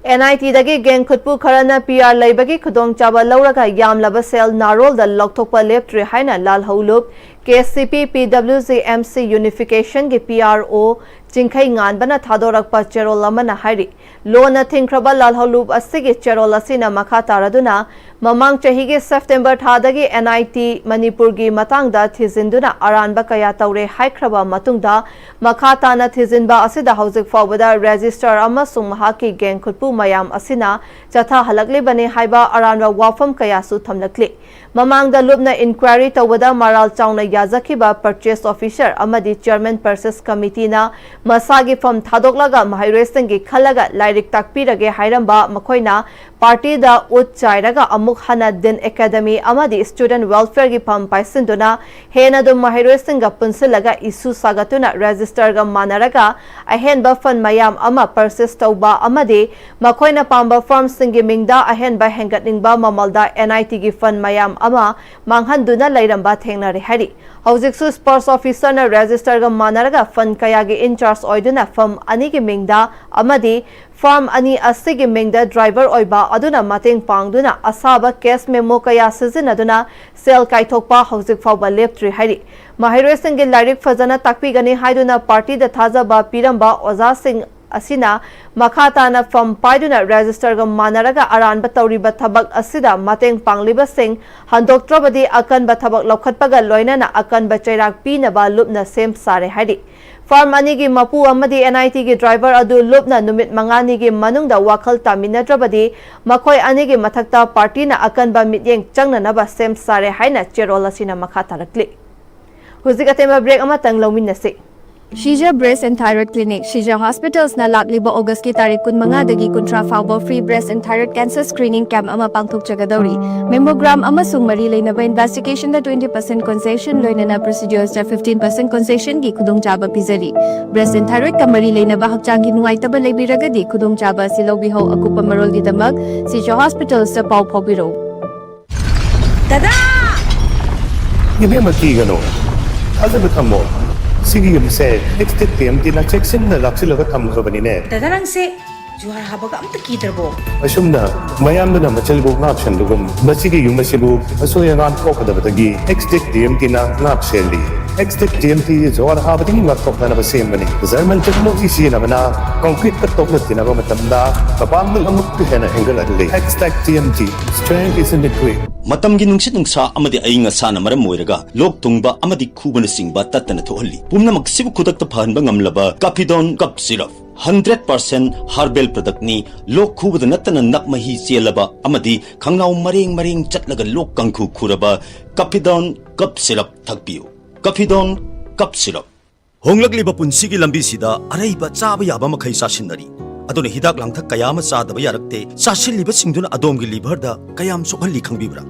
NITꯗꯒꯤ gang ꯈꯨꯠꯄꯨ ꯈꯔꯅ PR ꯂꯩꯕꯒꯤ ꯈꯨꯗꯣꯡꯆꯥꯕ ꯂꯧꯔꯒ ꯌꯥꯝꯂꯕ ꯁꯦꯜ ꯅꯥꯔꯣꯜꯗ ꯂꯧꯊꯣꯛꯄ ꯂꯦꯞꯇ꯭ꯔꯤ ꯍꯥꯏꯅ ꯂꯥꯜꯍꯧꯂꯨꯞ, KCP, PWG, MC Unificationꯒꯤ PRO ꯆꯤꯡꯈꯩ ꯉꯥꯟꯕꯅ ꯊꯥꯗꯣꯔꯛꯄ ꯆꯦꯔꯣꯜ ꯑꯃꯅ ꯍꯥꯏꯔꯤ꯫ ꯂꯣꯟꯅ ꯊꯤꯡꯈ꯭ꯔꯕ ꯂꯥꯜꯍꯧꯂꯨꯞ ꯑꯁꯤꯒꯤ ꯆꯦꯔꯣꯜ ꯑꯁꯤꯅ ꯃꯈꯥ ꯇꯥꯔꯗꯨꯅ ꯃꯃꯥꯡ ꯆꯍꯤꯒꯤ September ꯊꯥꯗꯒꯤ NIT ꯃꯅꯤꯄꯨꯔꯒꯤ ꯃꯇꯥꯡꯗ ꯊꯤꯖꯤꯟꯗꯨꯅ ꯑꯔꯥꯟꯕ ꯀꯌꯥ ꯇꯧꯔꯦ ꯍꯥꯏꯈ꯭ꯔꯕ ꯃꯇꯨꯡꯗ, ꯃꯈꯥ ꯇꯥꯅ ꯊꯤꯖꯤꯟꯕ ꯑꯁꯤꯗ ꯍꯧꯖꯤꯛ ꯐꯥꯎꯕꯗ registrar ꯑꯃꯁꯨꯡ ꯃꯍꯥꯛꯀꯤ gang ꯈꯨꯠꯄꯨ ꯃꯌꯥꯝ ꯑꯁꯤꯅ ꯆꯠꯊꯍꯜꯂꯛꯂꯤꯕꯅꯤ ꯍꯥꯏꯕ ꯑꯔꯥꯟꯕ ꯋꯥꯐꯝ ꯀꯌꯥꯁꯨ ꯊꯝꯂꯛꯂꯤ꯫ ꯃꯃꯥꯡꯗ ꯂꯨꯞꯅ inquiry ꯇꯧꯕꯗ ꯃꯔꯥꯜ ꯆꯥꯎꯅ ꯌꯥꯖꯈꯤꯕ purchase officer ꯑꯃꯗꯤ chairman purchase committeeꯅ ꯃꯁꯥꯒꯤ firm ꯊꯥꯗꯣꯛꯂꯒ ꯃꯍꯩꯔꯣꯏꯁꯤꯡꯒꯤ ꯈꯜꯂꯒ ꯂꯥꯏꯔꯤꯛ ꯇꯥꯛꯄꯤꯔꯒꯦ ꯍꯥꯏꯔꯝꯕ ꯃꯈꯣꯏꯅ partyꯗ ꯎꯠ ꯆꯥꯏꯔꯒ ꯑꯃꯨꯛ ꯍꯟꯅ Dean Academy ꯑꯃꯗꯤ student welfareꯒꯤ firm ꯄꯥꯏꯁꯤꯟꯗꯨꯅ ꯍꯦꯟꯅ ꯑꯗꯨꯝ ꯃꯍꯩꯔꯣꯏꯁꯤꯡꯒ ꯄꯨꯟꯁꯤꯜꯂꯒ issue ꯁꯥꯒꯠꯇꯨꯅ registerꯒ ꯃꯥꯟꯅꯔꯒ ꯑꯍꯦꯟꯕ fund ꯃꯌꯥꯝ ꯑꯃ purchase ꯇꯧꯕ ꯑꯃꯗꯤ ꯃꯈꯣꯏꯅ ꯄꯥꯝꯕ firmꯁꯤꯡꯒꯤ ꯃꯤꯡꯗ ꯑꯍꯦꯟꯕ ꯍꯦꯟꯒꯠꯅꯤꯡꯕ ꯃꯃꯜꯗ NITꯒꯤ fund ꯃꯌꯥꯝ ꯑꯃ ꯃꯥꯡꯍꯟꯗꯨꯅ ꯂꯩꯔꯝꯕ ꯊꯦꯡꯅꯔꯦ ꯍꯥꯏꯔꯤ꯫ ꯍꯧꯖꯤꯛꯁꯨ sports officerꯅ registerꯒ ꯃꯥꯟꯅꯔꯒ fund ꯀꯌꯥꯒꯤ in charge ꯑꯣꯏꯗꯨꯅ firm ꯑꯅꯤꯒꯤ ꯃꯤꯡꯗ ꯑꯃꯗꯤ firm ꯑꯅꯤ ꯑꯁꯤꯒꯤ ꯃꯤꯡꯗ driver ꯑꯣꯏꯕ ꯑꯗꯨꯅ ꯃꯇꯦꯡ ꯄꯥꯡꯗꯨꯅ ꯑꯁꯥꯕ cash memo ꯀꯌꯥ ꯁꯤꯖꯤꯟꯅꯗꯨꯅ ꯁꯦꯜ ꯀꯥꯏꯊꯣꯛꯄ ꯍꯧꯖꯤꯛ ꯐꯥꯎꯕ ꯂꯦꯞꯇ꯭ꯔꯤ ꯍꯥꯏꯔꯤ꯫ ꯃꯍꯩꯔꯣꯏꯁꯤꯡꯒꯤ ꯂꯥꯏꯔꯤꯛ ꯐꯖꯅ ꯇꯥꯛꯄꯤꯒꯅꯤ ꯍꯥꯏꯗꯨꯅ partyꯗ ꯊꯥꯖꯕ ꯄꯤꯔꯝꯕ ꯑꯣꯖꯥꯁꯤꯡ ꯑꯁꯤꯅ ꯃꯈꯥ ꯇꯥꯅ firm ꯄꯥꯏꯗꯨꯅ registerꯒ ꯃꯥꯟꯅꯔꯒ ꯑꯔꯥꯟꯕ ꯇꯧꯔꯤꯕ ꯊꯕꯛ ꯑꯁꯤꯗ ꯃꯇꯦꯡ ꯄꯥꯡꯂꯤꯕꯁꯤꯡ ꯍꯟꯗꯣꯛꯇ꯭ꯔꯕꯗꯤ ꯑꯀꯟꯕ ꯊꯕꯛ ꯂꯧꯈꯠꯄꯒ ꯂꯣꯏꯅꯅ ꯑꯀꯟꯕ ꯆꯩꯔꯥꯛ ꯄꯤꯅꯕ ꯂꯨꯞꯅ ꯁꯦꯝ ꯁꯥꯔꯦ ꯍꯥꯏꯔꯤ꯫ Firm ꯑꯅꯤꯒꯤ ꯃꯄꯨ ꯑꯃꯗꯤ NITꯒꯤ driver ꯑꯗꯨ ꯂꯨꯞꯅ ꯅꯨꯃꯤꯠ ꯃꯉꯥꯅꯤꯒꯤ ꯃꯅꯨꯡꯗ ꯋꯥꯈꯜ ꯇꯥꯃꯤꯟꯅꯗ꯭ꯔꯕꯗꯤ ꯃꯈꯣꯏ ꯑꯅꯤꯒꯤ ꯃꯊꯛꯇ partyꯅ ꯑꯀꯟꯕ ꯃꯤꯠꯌꯦꯡ ꯆꯪꯅꯅꯕ ꯁꯦꯝ ꯁꯥꯔꯦ ꯍꯥꯏꯅ ꯆꯦꯔꯣꯜ ꯑꯁꯤꯅ ꯃꯈꯥ ꯇꯥꯔꯛꯂꯤ꯫ ꯍꯧꯖꯤꯛ ꯑꯇꯦꯟꯕ break ꯑꯃꯇꯪ ꯂꯧꯃꯤꯟꯅꯁꯤ꯫ Shija Breast and Thyroid Clinic, Shija Hospitals ꯅ ꯂꯥꯛꯂꯤꯕ August ꯀꯤ ꯇꯥꯔꯤꯛ ꯀꯨꯟꯃꯉꯥꯗꯒꯤ ꯀꯨꯟꯊ꯭ꯔꯥ ꯐꯥꯎꯕ free breast and thyroid cancer screening camp ꯑꯃ ꯄꯥꯡꯊꯣꯛꯆꯒꯗꯧꯔꯤ꯫ Mammogram ꯑꯃꯁꯨꯡ ꯃꯔꯤ ꯂꯩꯅꯕ investigation ꯗ twenty percent concession ꯂꯣꯏꯅꯅ procedures ꯇ fifteen percent concession ꯒꯤ ꯈꯨꯗꯣꯡꯆꯥꯕ ꯄꯤꯖꯔꯤ꯫ Breast and thyroid ꯀ ꯃꯔꯤ ꯂꯩꯅꯕ ꯍꯛꯆꯥꯡꯒꯤ ꯅꯨꯡꯉꯥꯏꯇꯕ ꯂꯩꯕꯤꯔꯒꯗꯤ ꯈꯨꯗꯣꯡꯆꯥꯕ ꯑꯁꯤ ꯂꯧꯕꯤꯍꯧ꯫ ꯑꯀꯨꯞꯄ ꯃꯔꯣꯜꯒꯤꯗꯃꯛ Shija Hospitals ꯇ ꯄꯥꯎ ꯐꯥꯎꯕꯤꯔꯧ꯫ ꯗꯗꯥ! ꯏꯕꯦꯝꯃ, ꯀꯤꯒꯅꯨ, ꯊꯥꯖꯕ ꯊꯝꯃꯣ꯫ ꯁꯤꯒꯤ ꯌꯨꯝꯁꯦ ꯑꯦꯛꯁꯇꯦꯛ ꯇꯤ ꯑꯦꯝ ꯇꯤꯅ ꯆꯦꯛꯁꯤꯟꯅ ꯂꯥꯛꯁꯤꯜꯂꯒ ꯊꯝꯈ꯭ꯔꯕꯅꯤꯅꯦ꯫ ꯗꯗꯥ, ꯅꯪꯁꯦ ꯖꯨꯍꯥꯔ ꯍꯥꯕꯒ ꯑꯝꯇ ꯀꯤꯗ꯭ꯔꯕꯣ? ꯑꯁꯨꯝꯅ ꯃꯌꯥꯝꯗꯨꯅ ꯃꯆꯜꯕꯨ ꯉꯥꯛꯁꯦꯟꯕꯒꯨꯝ, ꯃꯁꯤꯒꯤ ꯌꯨꯝ ꯑꯁꯤꯕꯨ ꯑꯁꯣꯏ ꯑꯉꯥꯝ ꯊꯣꯛꯀꯗꯕꯗꯒꯤ ꯑꯦꯛꯁꯇꯦꯛ ꯇꯤ ꯑꯦꯝ ꯇꯤꯅ ꯉꯥꯛ ꯁꯦꯜꯂꯤ꯫ ꯑꯦꯛꯁꯇꯦꯛ ꯇꯤ ꯑꯦꯝ ꯇꯤ ꯖꯨꯍꯥꯔ ꯍꯥꯕꯗꯒꯤ ꯉꯥꯛꯊꯣꯛꯅꯅꯕ ꯁꯦꯝꯕꯅꯤ꯫ ꯖꯔꯃꯟ ꯇꯦꯛꯅꯣꯂꯣꯖꯤ ꯁꯤꯖꯤꯟꯅꯕꯅ ꯀꯪꯀ꯭ꯔꯤꯠꯀ ꯇꯣꯛꯅ ꯇꯤꯟꯅꯕ ꯃꯇꯝꯗ ꯃꯄꯥꯡꯒꯜ ꯑꯃꯨꯛꯀ ꯍꯦꯟꯅ ꯍꯦꯟꯒꯠꯍꯜꯂꯤ꯫ Extech T M T, strength is in the grit. ꯃꯇꯝꯒꯤ ꯅꯨꯡꯁꯤꯠ ꯅꯨꯡꯁꯥ ꯑꯃꯗꯤ ꯑꯏꯪ ꯑꯁꯥꯅ ꯃꯔꯝ ꯑꯣꯏꯔꯒ ꯂꯣꯛ ꯊꯨꯡꯕ ꯑꯃꯗꯤ ꯈꯨꯕꯅꯆꯤꯡꯕ ꯇꯠꯇꯅ ꯊꯣꯛꯍꯜꯂꯤ꯫ ꯄꯨꯝꯅꯃꯛꯁꯤꯕꯨ ꯈꯨꯗꯛꯇ ꯐꯍꯟꯕ ꯉꯝꯂꯕ ꯀꯥꯐꯤꯗꯣꯟ ꯀꯞ ꯁꯤꯔꯞ, ꯍꯟꯗ꯭ꯔꯦꯠ ꯄꯥꯔꯁꯦꯟ ꯍꯥꯔꯕꯦꯜ ꯄ꯭ꯔꯗꯛꯅꯤ꯫ ꯂꯣꯛ ꯈꯨꯕꯗ ꯅꯠꯇꯅ ꯅꯞ ꯃꯍꯤ ꯆꯦꯜꯂꯕ ꯑꯃꯗꯤ ꯈꯪꯅꯥꯎ ꯃꯔꯦꯡ ꯃꯔꯦꯡ ꯆꯠꯂꯒ ꯂꯣꯛ ꯀꯥꯡꯈꯨ ꯈꯨꯔꯕ ꯀꯥꯐꯤꯗꯣꯟ ꯀꯞ ꯁꯤꯔꯞ ꯊꯛꯄꯤꯌꯨ꯫ ꯀꯥꯐꯤꯗꯣꯟ ꯀꯞ ꯁꯤꯔꯞ꯫ ꯍꯣꯡꯂꯛꯂꯤꯕ ꯄꯨꯟꯁꯤꯒꯤ ꯂꯝꯕꯤꯁꯤꯗ ꯑꯔꯩꯕ ꯆꯥꯕ ꯌꯥꯕ ꯃꯈꯩ ꯆꯥꯁꯤꯟꯅꯔꯤ꯫ ꯑꯗꯨꯅ ꯍꯤꯗꯥꯛ ꯂꯥꯡꯊꯛ ꯀꯌꯥ ꯑꯃ ꯆꯥꯗꯕ ꯌꯥꯔꯛꯇꯦ꯫ ꯆꯥꯁꯤꯜꯂꯤꯕꯁꯤꯡꯗꯨꯅ ꯑꯗꯣꯝꯒꯤ ꯂꯤꯚꯔꯗ ꯀꯌꯥꯝ ꯁꯣꯛꯍꯜꯂꯤ ꯈꯪꯕꯤꯕ꯭ꯔꯥ?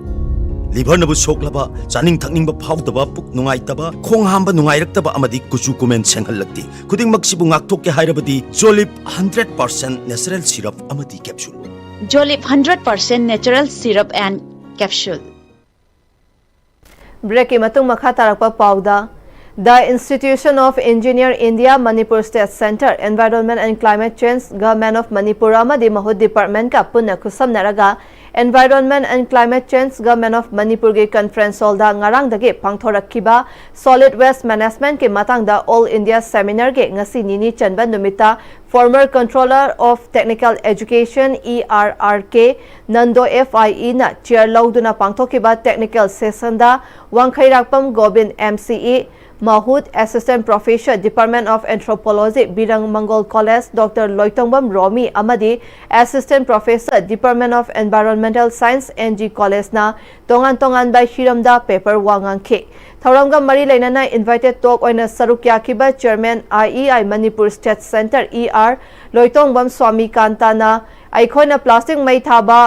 ꯂꯤꯚꯔꯅꯕꯨ ꯁꯣꯛꯂꯕ, ꯆꯥꯅꯤꯡ ꯊꯛꯅꯤꯡꯕ ꯐꯥꯎꯗꯕ, ꯄꯨꯛ ꯅꯨꯡꯉꯥꯏꯇꯕ, ꯈꯣꯡ ꯍꯥꯝꯕ ꯅꯨꯡꯉꯥꯏꯔꯛꯇꯕ ꯑꯃꯗꯤ ꯀꯨꯆꯨ ꯀꯨꯃꯦꯟ ꯁꯦꯡꯍꯜꯂꯛꯇꯦ꯫ ꯈꯨꯗꯤꯡꯃꯛꯁꯤꯕꯨ ꯉꯥꯛꯊꯣꯛꯀꯦ ꯍꯥꯏꯔꯕꯗꯤ ꯖꯣꯂꯤꯞ ꯍꯟꯗ꯭ꯔꯦꯠ ꯄꯥꯔꯁꯦꯟ natural syrup ꯑꯃꯗꯤ capsule꯫ Jolip hundred percent natural syrup and capsule. ꯕ꯭ꯔꯦꯛꯀꯤ ꯃꯇꯨꯡ ꯃꯈꯥ ꯇꯥꯔꯛꯄ ꯄꯥꯎꯗ, The Institution of Engineer India, Manipur State Centre, Environment and Climate Change, Government of Manipur ꯑꯃꯗꯤ ꯃꯍꯨꯠ ꯗꯤꯄꯥꯔꯠꯃꯦꯟꯠꯀ ꯄꯨꯟꯅ ꯈꯨꯠꯁꯝꯅꯔꯒ Environment and Climate Change, Government of ꯃꯅꯤꯄꯨꯔꯒꯤ ꯀꯟꯐꯔꯦꯟꯁ ꯍꯣꯜꯗ ꯉꯔꯥꯡꯗꯒꯤ ꯄꯥꯡꯊꯣꯔꯛꯈꯤꯕ solid waste managementꯀꯤ ꯃꯇꯥꯡꯗ All India Seminarꯒꯤ ꯉꯁꯤ ꯅꯤꯅꯤ ꯆꯟꯕ ꯅꯨꯃꯤꯠꯇ former Controller of Technical Education, E R R K, Nando F I E ꯅ chair ꯂꯧꯗꯨꯅ ꯄꯥꯡꯊꯣꯛꯈꯤꯕ technical sessionꯗ ꯋꯥꯡꯈꯩꯔꯥꯛꯄꯝ Gobin, M C E, ꯃꯍꯨꯠ, Assistant Professor, Department of Anthropology, ꯕꯤꯔꯪ ꯃꯪꯒꯣꯜ College, Doctor ꯂꯣꯏꯇꯣꯡꯕꯝ ꯔꯣꯃꯤ ꯑꯃꯗꯤ Assistant Professor, Department of Environmental Science, N G Collegeꯅ ꯇꯣꯉꯥꯟ ꯇꯣꯉꯥꯟꯕ ꯍꯤꯔꯝꯗ paper ꯋꯥ ꯉꯥꯡꯈꯤ꯫ ꯊꯧꯔꯝꯒ ꯃꯔꯤ ꯂꯩꯅꯅ invited talk ꯑꯣꯏꯅ ꯁꯔꯨꯛ ꯌꯥꯈꯤꯕ Chairman I E I Manipur State Centre E R ꯂꯣꯏꯇꯣꯡꯕꯝ ꯁ꯭ꯋꯥꯃꯤ ꯀꯥꯟꯇꯥꯅ ꯑꯩꯈꯣꯏꯅ plastic ꯃꯩ ꯊꯥꯕ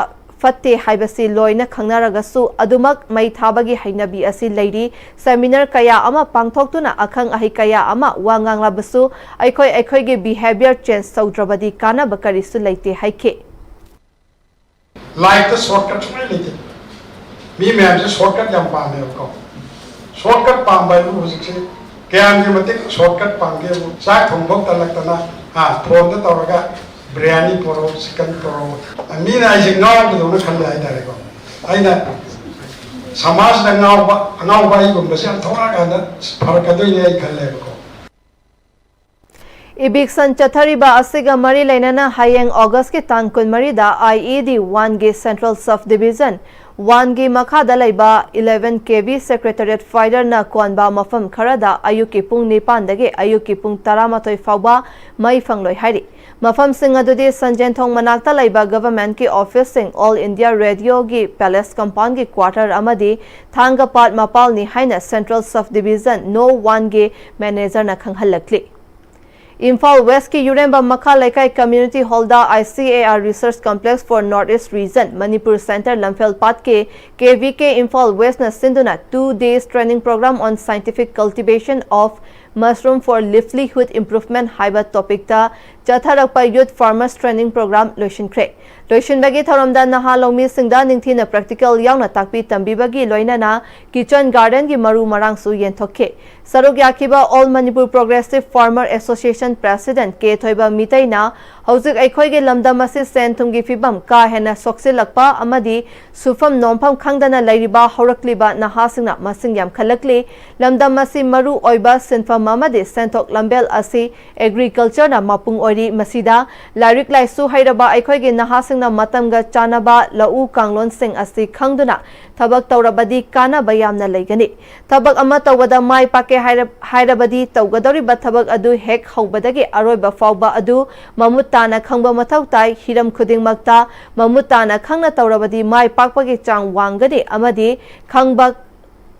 ꯐꯠꯇꯦ ꯍꯥꯏꯕꯁꯤ ꯂꯣꯏꯅ ꯈꯪꯅꯔꯒꯁꯨ ꯑꯗꯨꯃꯛ ꯃꯩ ꯊꯥꯕꯒꯤ ꯍꯩꯅꯕꯤ ꯑꯁꯤ ꯂꯩꯔꯤ꯫ Seminar ꯀꯌꯥ ꯑꯃ ꯄꯥꯡꯊꯣꯛꯇꯨꯅ ꯑꯈꯪ ꯑꯍꯩ ꯀꯌꯥ ꯑꯃ ꯋꯥ ꯉꯥꯡꯂꯕꯁꯨ ꯑꯩꯈꯣꯏ ꯑꯩꯈꯣꯏꯒꯤ behaviour change ꯇꯧꯗ꯭ꯔꯕꯗꯤ ꯀꯥꯟꯅꯕ ꯀꯔꯤꯁꯨ ꯂꯩꯇꯦ ꯍꯥꯏꯈꯤ꯫ Life ꯇ shortcut ꯁꯨꯡꯂꯩ ꯂꯩꯇꯦ꯫ ꯃꯤ ꯃꯌꯥꯝꯁꯦ shortcut ꯌꯥꯝ ꯄꯥꯝꯃꯦꯕꯀꯣ꯫ Shortcut ꯄꯥꯝꯕ ꯍꯥꯏꯕꯨ ꯍꯧꯖꯤꯛꯁꯦ ꯀꯌꯥꯝꯒꯤ ꯃꯇꯤꯛ shortcut ꯄꯥꯝꯒꯦꯕꯨ, ꯆꯥꯛ ꯊꯣꯡꯕ ꯇꯜꯂꯛꯇꯅ, ꯍꯥ, phone ꯗ ꯇꯧꯔꯒ ꯕꯤꯔꯌꯥꯅꯤ ꯄꯨꯔꯛꯑꯣ, chicken ꯄꯨꯔꯛꯑꯣ꯫ ꯃꯤꯅ ꯑꯩꯁꯦ ꯉꯥꯎꯕꯗꯧꯅ ꯈꯜꯂꯦ ꯍꯥꯏꯇꯥꯔꯦꯀꯣ꯫ ꯑꯩꯅ ꯁꯃꯥꯖꯗ ꯉꯥꯎꯕ, ꯑꯉꯥꯎꯕ ꯑꯩꯒꯨꯝꯕꯁꯦ ꯌꯥꯝ ꯊꯣꯛꯂꯛꯑꯀꯥꯟꯗ ꯐꯔꯛꯀꯗꯣꯏꯅꯦ ꯑꯩ ꯈꯜꯂꯦꯕꯀꯣ꯫ Eviction ꯆꯠꯊꯔꯤꯕ ꯑꯁꯤꯒ ꯃꯔꯤ ꯂꯩꯅꯅ ꯍꯌꯦꯡ August ꯀꯤ ꯇꯥꯡ ꯀꯨꯟꯃꯔꯤꯗ I E D one ꯒꯤ Central Sub Division one ꯒꯤ ꯃꯈꯥꯗ ꯂꯩꯕ eleven K V Secretariat fire ꯅ ꯀꯣꯟꯕ ꯃꯐꯝ ꯈꯔꯗ ꯑꯌꯨꯛꯀꯤ ꯄꯨꯡ ꯅꯤꯄꯥꯟꯗꯒꯤ ꯑꯌꯨꯛꯀꯤ ꯄꯨꯡ ꯇꯔꯥꯃꯥꯊꯣꯏ ꯐꯥꯎꯕ ꯃꯩ ꯐꯪꯂꯣꯏ ꯍꯥꯏꯔꯤ꯫ ꯃꯐꯝꯁꯤꯡ ꯑꯗꯨꯗꯤ ꯁꯟꯖꯦꯟꯊꯣꯡ ꯃꯅꯥꯛꯇ ꯂꯩꯕ government ꯀꯤ office ꯁꯤꯡ, All India Radio ꯒꯤ palace compound ꯒꯤ quarter ꯑꯃꯗꯤ ꯊꯥꯡꯒ ꯄꯥꯠ ꯃꯄꯥꯜꯅꯤ ꯍꯥꯏꯅ Central Sub Division No one ꯒꯤ manager ꯅ ꯈꯪꯍꯜꯂꯛꯂꯤ꯫ ꯏꯝꯐꯥꯜ West ꯀꯤ ꯌꯨꯔꯦꯝꯕꯝ ꯃꯈꯥ ꯂꯩꯀꯥꯏ community hall the I C A R Research Complex for North East Region, Manipur Centre ꯂꯝꯐꯦꯜ ꯄꯥꯠꯀꯤ K V K Imphal West ꯅ ꯁꯤꯟꯗꯨꯅ two days training program on scientific cultivation of mushroom for livelihood improvement ꯍꯥꯏꯕ topic ꯇ ꯆꯠꯊꯔꯛꯄ Youth Farmers Training Program ꯂꯣꯏꯁꯤꯟꯈ꯭ꯔꯦ꯫ ꯂꯣꯏꯁꯤꯟꯕꯒꯤ ꯊꯧꯔꯝꯗ ꯅꯍꯥ ꯂꯧꯃꯤꯁꯤꯡꯗ ꯅꯤꯡꯊꯤꯅ practical ꯌꯥꯎꯅ ꯇꯥꯛꯄꯤ ꯇꯝꯕꯤꯕꯒꯤ ꯂꯣꯏꯅꯅ kitchen garden ꯒꯤ ꯃꯔꯨ ꯃꯔꯥꯡꯁꯨ ꯌꯦꯟꯊꯣꯛꯈꯤ꯫ ꯁꯔꯨꯛ ꯌꯥꯈꯤꯕ All Manipur Progressive Farmer Association President ꯀꯦ ꯊꯣꯏꯕ ꯃꯤꯇꯩꯅ ꯍꯧꯖꯤꯛ ꯑꯩꯈꯣꯏꯒꯤ ꯂꯝꯗꯝ ꯑꯁꯤ ꯁꯦꯟ ꯊꯨꯝꯒꯤ ꯐꯤꯕꯝ ꯀꯥ ꯍꯦꯟꯅ ꯁꯣꯛꯆꯤꯜꯂꯛꯄ ꯑꯃꯗꯤ ꯁꯨꯐꯝ ꯅꯣꯝꯐꯝ ꯈꯪꯗꯅ ꯂꯩꯔꯤꯕ ꯍꯧꯔꯛꯂꯤꯕ ꯅꯍꯥꯁꯤꯡꯅ ꯃꯁꯤꯡ ꯌꯥꯝꯈꯠꯂꯛꯂꯤ꯫ ꯂꯝꯗꯝ ꯑꯁꯤ ꯃꯔꯨ ꯑꯣꯏꯕ ꯁꯤꯟꯐꯝ ꯑꯃꯗꯤ ꯁꯦꯟꯊꯣꯛ ꯂꯝꯕꯦꯜ ꯑꯁꯤ agriculture ꯅ ꯃꯄꯨꯡ ꯑꯣꯏꯔꯤ꯫ ꯃꯁꯤꯗ ꯂꯥꯏꯔꯤꯛ ꯂꯥꯏꯁꯨ ꯍꯩꯔꯕ ꯑꯩꯈꯣꯏꯒꯤ ꯅꯍꯥꯁꯤꯡꯅ ꯃꯇꯝꯒ ꯆꯥꯟꯅꯕ ꯂꯧꯎ ꯀꯥꯡꯂꯣꯟꯁꯤꯡ ꯑꯁꯤ ꯈꯪꯗꯨꯅ ꯊꯕꯛ ꯇꯧꯔꯕꯗꯤ ꯀꯥꯟꯅꯕ ꯌꯥꯝꯅ ꯂꯩꯒꯅꯤ꯫ ꯊꯕꯛ ꯑꯃ ꯇꯧꯕꯗ ꯃꯥꯏ ꯄꯥꯛꯀꯦ ꯍꯥꯏꯔ-, ꯍꯥꯏꯔꯕꯗꯤ ꯇꯧꯒꯗꯧꯔꯤꯕ ꯊꯕꯛ ꯑꯗꯨ ꯍꯦꯛ ꯍꯧꯕꯗꯒꯤ ꯑꯔꯣꯏꯕ ꯐꯥꯎꯕ ꯑꯗꯨ ꯃꯃꯨꯠ ꯇꯥꯅ ꯈꯪꯕ ꯃꯊꯧ ꯇꯥꯏ꯫ ꯍꯤꯔꯝ ꯈꯨꯗꯤꯡꯃꯛꯇ ꯃꯃꯨꯠ ꯇꯥꯅ ꯈꯪꯅ ꯇꯧꯔꯕꯗꯤ ꯃꯥꯏ ꯄꯥꯛꯄꯒꯤ ꯆꯥꯡ ꯋꯥꯡꯒꯅꯤ ꯑꯃꯗꯤ ꯈꯪꯕ,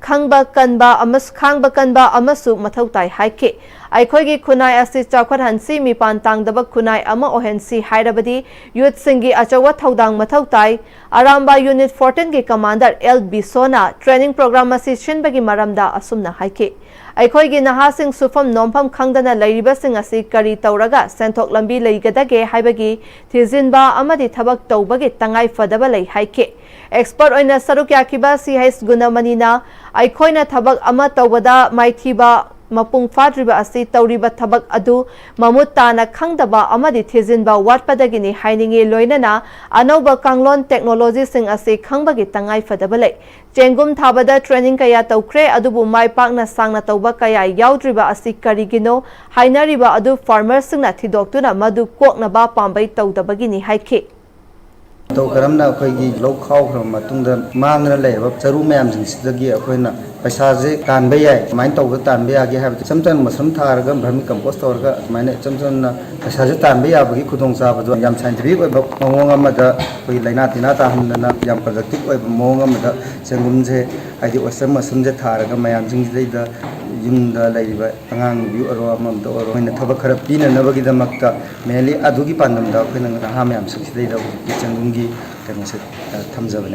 ꯈꯪꯕ ꯀꯟꯕ ꯑꯃꯁꯨ-, ꯈꯥꯡꯕ ꯀꯟꯕ ꯑꯃꯁꯨ ꯃꯊꯧ ꯇꯥꯏ ꯍꯥꯏꯈꯤ꯫ ꯑꯩꯈꯣꯏꯒꯤ ꯈꯨꯟꯅꯥꯏ ꯑꯁꯤ ꯆꯥꯎꯈꯠꯍꯟꯁꯤ, ꯃꯤꯄꯥꯟ ꯇꯥꯡꯗꯕ ꯈꯨꯟꯅꯥꯏ ꯑꯃ ꯑꯣꯏꯍꯟꯁꯤ ꯍꯥꯏꯔꯕꯗꯤ ꯌꯨꯠꯁꯤꯡꯒꯤ ꯑꯆꯧꯕ ꯊꯧꯗꯥꯡ ꯃꯊꯧ ꯇꯥꯏ꯫ ꯑꯔꯥꯝꯕꯥ ꯌꯨꯅꯤꯠ ꯐꯣꯔꯇꯤꯟꯒꯤ commander L Bishon training programme ꯑꯁꯤ ꯁꯤꯟꯕꯒꯤ ꯃꯔꯝꯗ ꯑꯁꯨꯝꯅ ꯍꯥꯏꯈꯤ, ꯑꯩꯈꯣꯏꯒꯤ ꯅꯍꯥꯁꯤꯡ ꯁꯨꯐꯝ ꯅꯣꯝꯐꯝ ꯈꯪꯗꯅ ꯂꯩꯔꯤꯕꯁꯤꯡ ꯑꯁꯤ ꯀꯔꯤ ꯇꯧꯔꯒ ꯁꯦꯟꯊꯣꯛ ꯂꯝꯕꯤ ꯂꯩꯒꯗꯒꯦ ꯍꯥꯏꯕꯒꯤ ꯊꯤꯖꯤꯟꯕ ꯑꯃꯗꯤ ꯊꯕꯛ ꯇꯧꯕꯒꯤ ꯇꯉꯥꯏ ꯐꯗꯕ ꯂꯩ ꯍꯥꯏꯈꯤ꯫ ꯑꯦꯛꯁꯄꯔꯠ ꯑꯣꯏꯅ ꯁꯔꯨꯛ ꯌꯥꯈꯤꯕ ꯁꯤ ꯍꯩꯆ ꯒꯨꯅꯃꯅꯤꯅ ꯑꯩꯈꯣꯏꯅ ꯊꯕꯛ ꯑꯃ ꯇꯧꯕꯗ ꯃꯥꯏꯊꯤꯕ ꯃꯄꯨꯡ ꯐꯥꯗ꯭ꯔꯤꯕ ꯑꯁꯤ ꯇꯧꯔꯤꯕ ꯊꯕꯛ ꯑꯗꯨ ꯃꯃꯨꯠ ꯇꯥꯅ ꯈꯪꯗꯕ ꯑꯃꯗꯤ ꯊꯤꯖꯤꯟꯕ ꯋꯥꯠꯄꯗꯒꯤꯅꯤ ꯍꯥꯏꯅꯤꯡꯏ꯫ ꯂꯣꯏꯅꯅ ꯑꯅꯧꯕ ꯀꯥꯡꯂꯣꯟ ꯇꯦꯛꯅꯣꯂꯣꯖꯤꯁꯤꯡ ꯑꯁꯤ ꯈꯪꯕꯒꯤ ꯇꯉꯥꯏ ꯐꯗꯕ ꯂꯩ꯫ ꯆꯦꯡꯒꯨꯝ ꯊꯥꯕꯗ ꯇ꯭ꯔꯦꯅꯤꯡ ꯀꯌꯥ ꯇꯧꯈ꯭ꯔꯦ, ꯑꯗꯨꯕꯨ ꯃꯥꯏ ꯄꯥꯛꯅ ꯁꯥꯡꯅ ꯇꯧꯕ ꯀꯌꯥ ꯌꯥꯎꯗ꯭ꯔꯤꯕ ꯑꯁꯤ ꯀꯔꯤꯒꯤꯅꯣ ꯍꯥꯏꯅꯔꯤꯕ ꯑꯗꯨ ꯐꯥꯔꯃꯔꯁꯤꯡꯅ ꯊꯤꯗꯣꯛꯇꯨꯅ ꯃꯗꯨ ꯀꯣꯛꯅꯕ ꯄꯥꯝꯕꯩ ꯇꯧꯗꯕꯒꯤꯅꯤ ꯍꯥꯏꯈꯤ꯫ ꯃꯇꯧ ꯀꯔꯝꯅ ꯑꯩꯈꯣꯏꯒꯤ ꯂꯧ ꯈꯥꯎꯈ꯭ꯔꯕ ꯃꯇꯨꯡꯗ ꯃꯥꯡꯗꯅ ꯂꯩꯔꯕ ꯆꯔꯨ ꯃꯌꯥꯝꯁꯤꯡꯁꯤꯗꯒꯤ ꯑꯩꯈꯣꯏꯅ ꯄꯩꯁꯥꯁꯦ ꯇꯥꯟꯕ ꯌꯥꯏ, ꯀꯃꯥꯏꯅ ꯇꯧꯕꯗ ꯇꯥꯟꯕ ꯌꯥꯒꯦ ꯍꯥꯏꯕꯗ ꯏꯆꯝ ꯆꯝꯅ ꯃꯁꯔꯨꯝ ꯊꯥꯔꯒ ꯚꯔꯃꯤ ꯀꯝꯄꯣꯁ ꯇꯧꯔꯒ ꯑꯗꯨꯃꯥꯏꯅ ꯏꯆꯝ ꯆꯝꯅ ꯄꯩꯁꯥꯁꯦ ꯇꯥꯟꯕ ꯌꯥꯕꯒꯤ ꯈꯨꯗꯣꯡꯆꯥꯕꯗꯣ ꯌꯥꯝ ꯁꯥꯏꯟꯇꯤꯐꯤꯛ ꯑꯣꯏꯕ ꯃꯑꯣꯡ ꯑꯃꯗ, ꯑꯩꯈꯣꯏꯒꯤ ꯂꯥꯏꯅꯥ ꯇꯤꯟꯅꯥ ꯇꯥꯍꯟꯗꯅ ꯌꯥꯝ ꯄ꯭ꯔꯗꯛꯇꯤꯞ ꯑꯣꯏꯕ ꯃꯑꯣꯡ ꯑꯃꯗ ꯆꯦꯡꯒꯨꯝꯁꯦ, ꯍꯥꯏꯗꯤ ꯑꯣꯏꯁꯇꯔ ꯃꯁꯔꯨꯝꯁꯦ ꯊꯥꯔꯒ ꯃꯌꯥꯝꯁꯤꯡꯁꯤꯗꯩꯗ ꯌꯨꯝꯗ ꯂꯩꯔꯤꯕ ꯑꯉꯥꯡ ꯅꯨꯄꯤ ꯑꯣꯏꯔꯣ ꯑꯃꯃꯝꯗ ꯑꯣꯏꯔꯣ ꯑꯩꯈꯣꯏꯅ ꯊꯕꯛ ꯈꯔ ꯄꯤꯅꯅꯕꯒꯤꯗꯃꯛꯇ ꯃꯦꯟꯂꯤ ꯑꯗꯨꯒꯤ ꯄꯥꯟꯗꯝꯗ ꯑꯩꯈꯣꯏꯅ ꯅꯍꯥ ꯃꯌꯥꯝꯁꯤꯡꯁꯤꯗꯩꯗ ꯍꯧꯖꯤꯛꯀꯤ ꯆꯦꯡꯒꯨꯝꯒꯤ ꯀꯩꯅꯣꯁꯦ ꯊꯝꯖꯕꯅꯤ꯫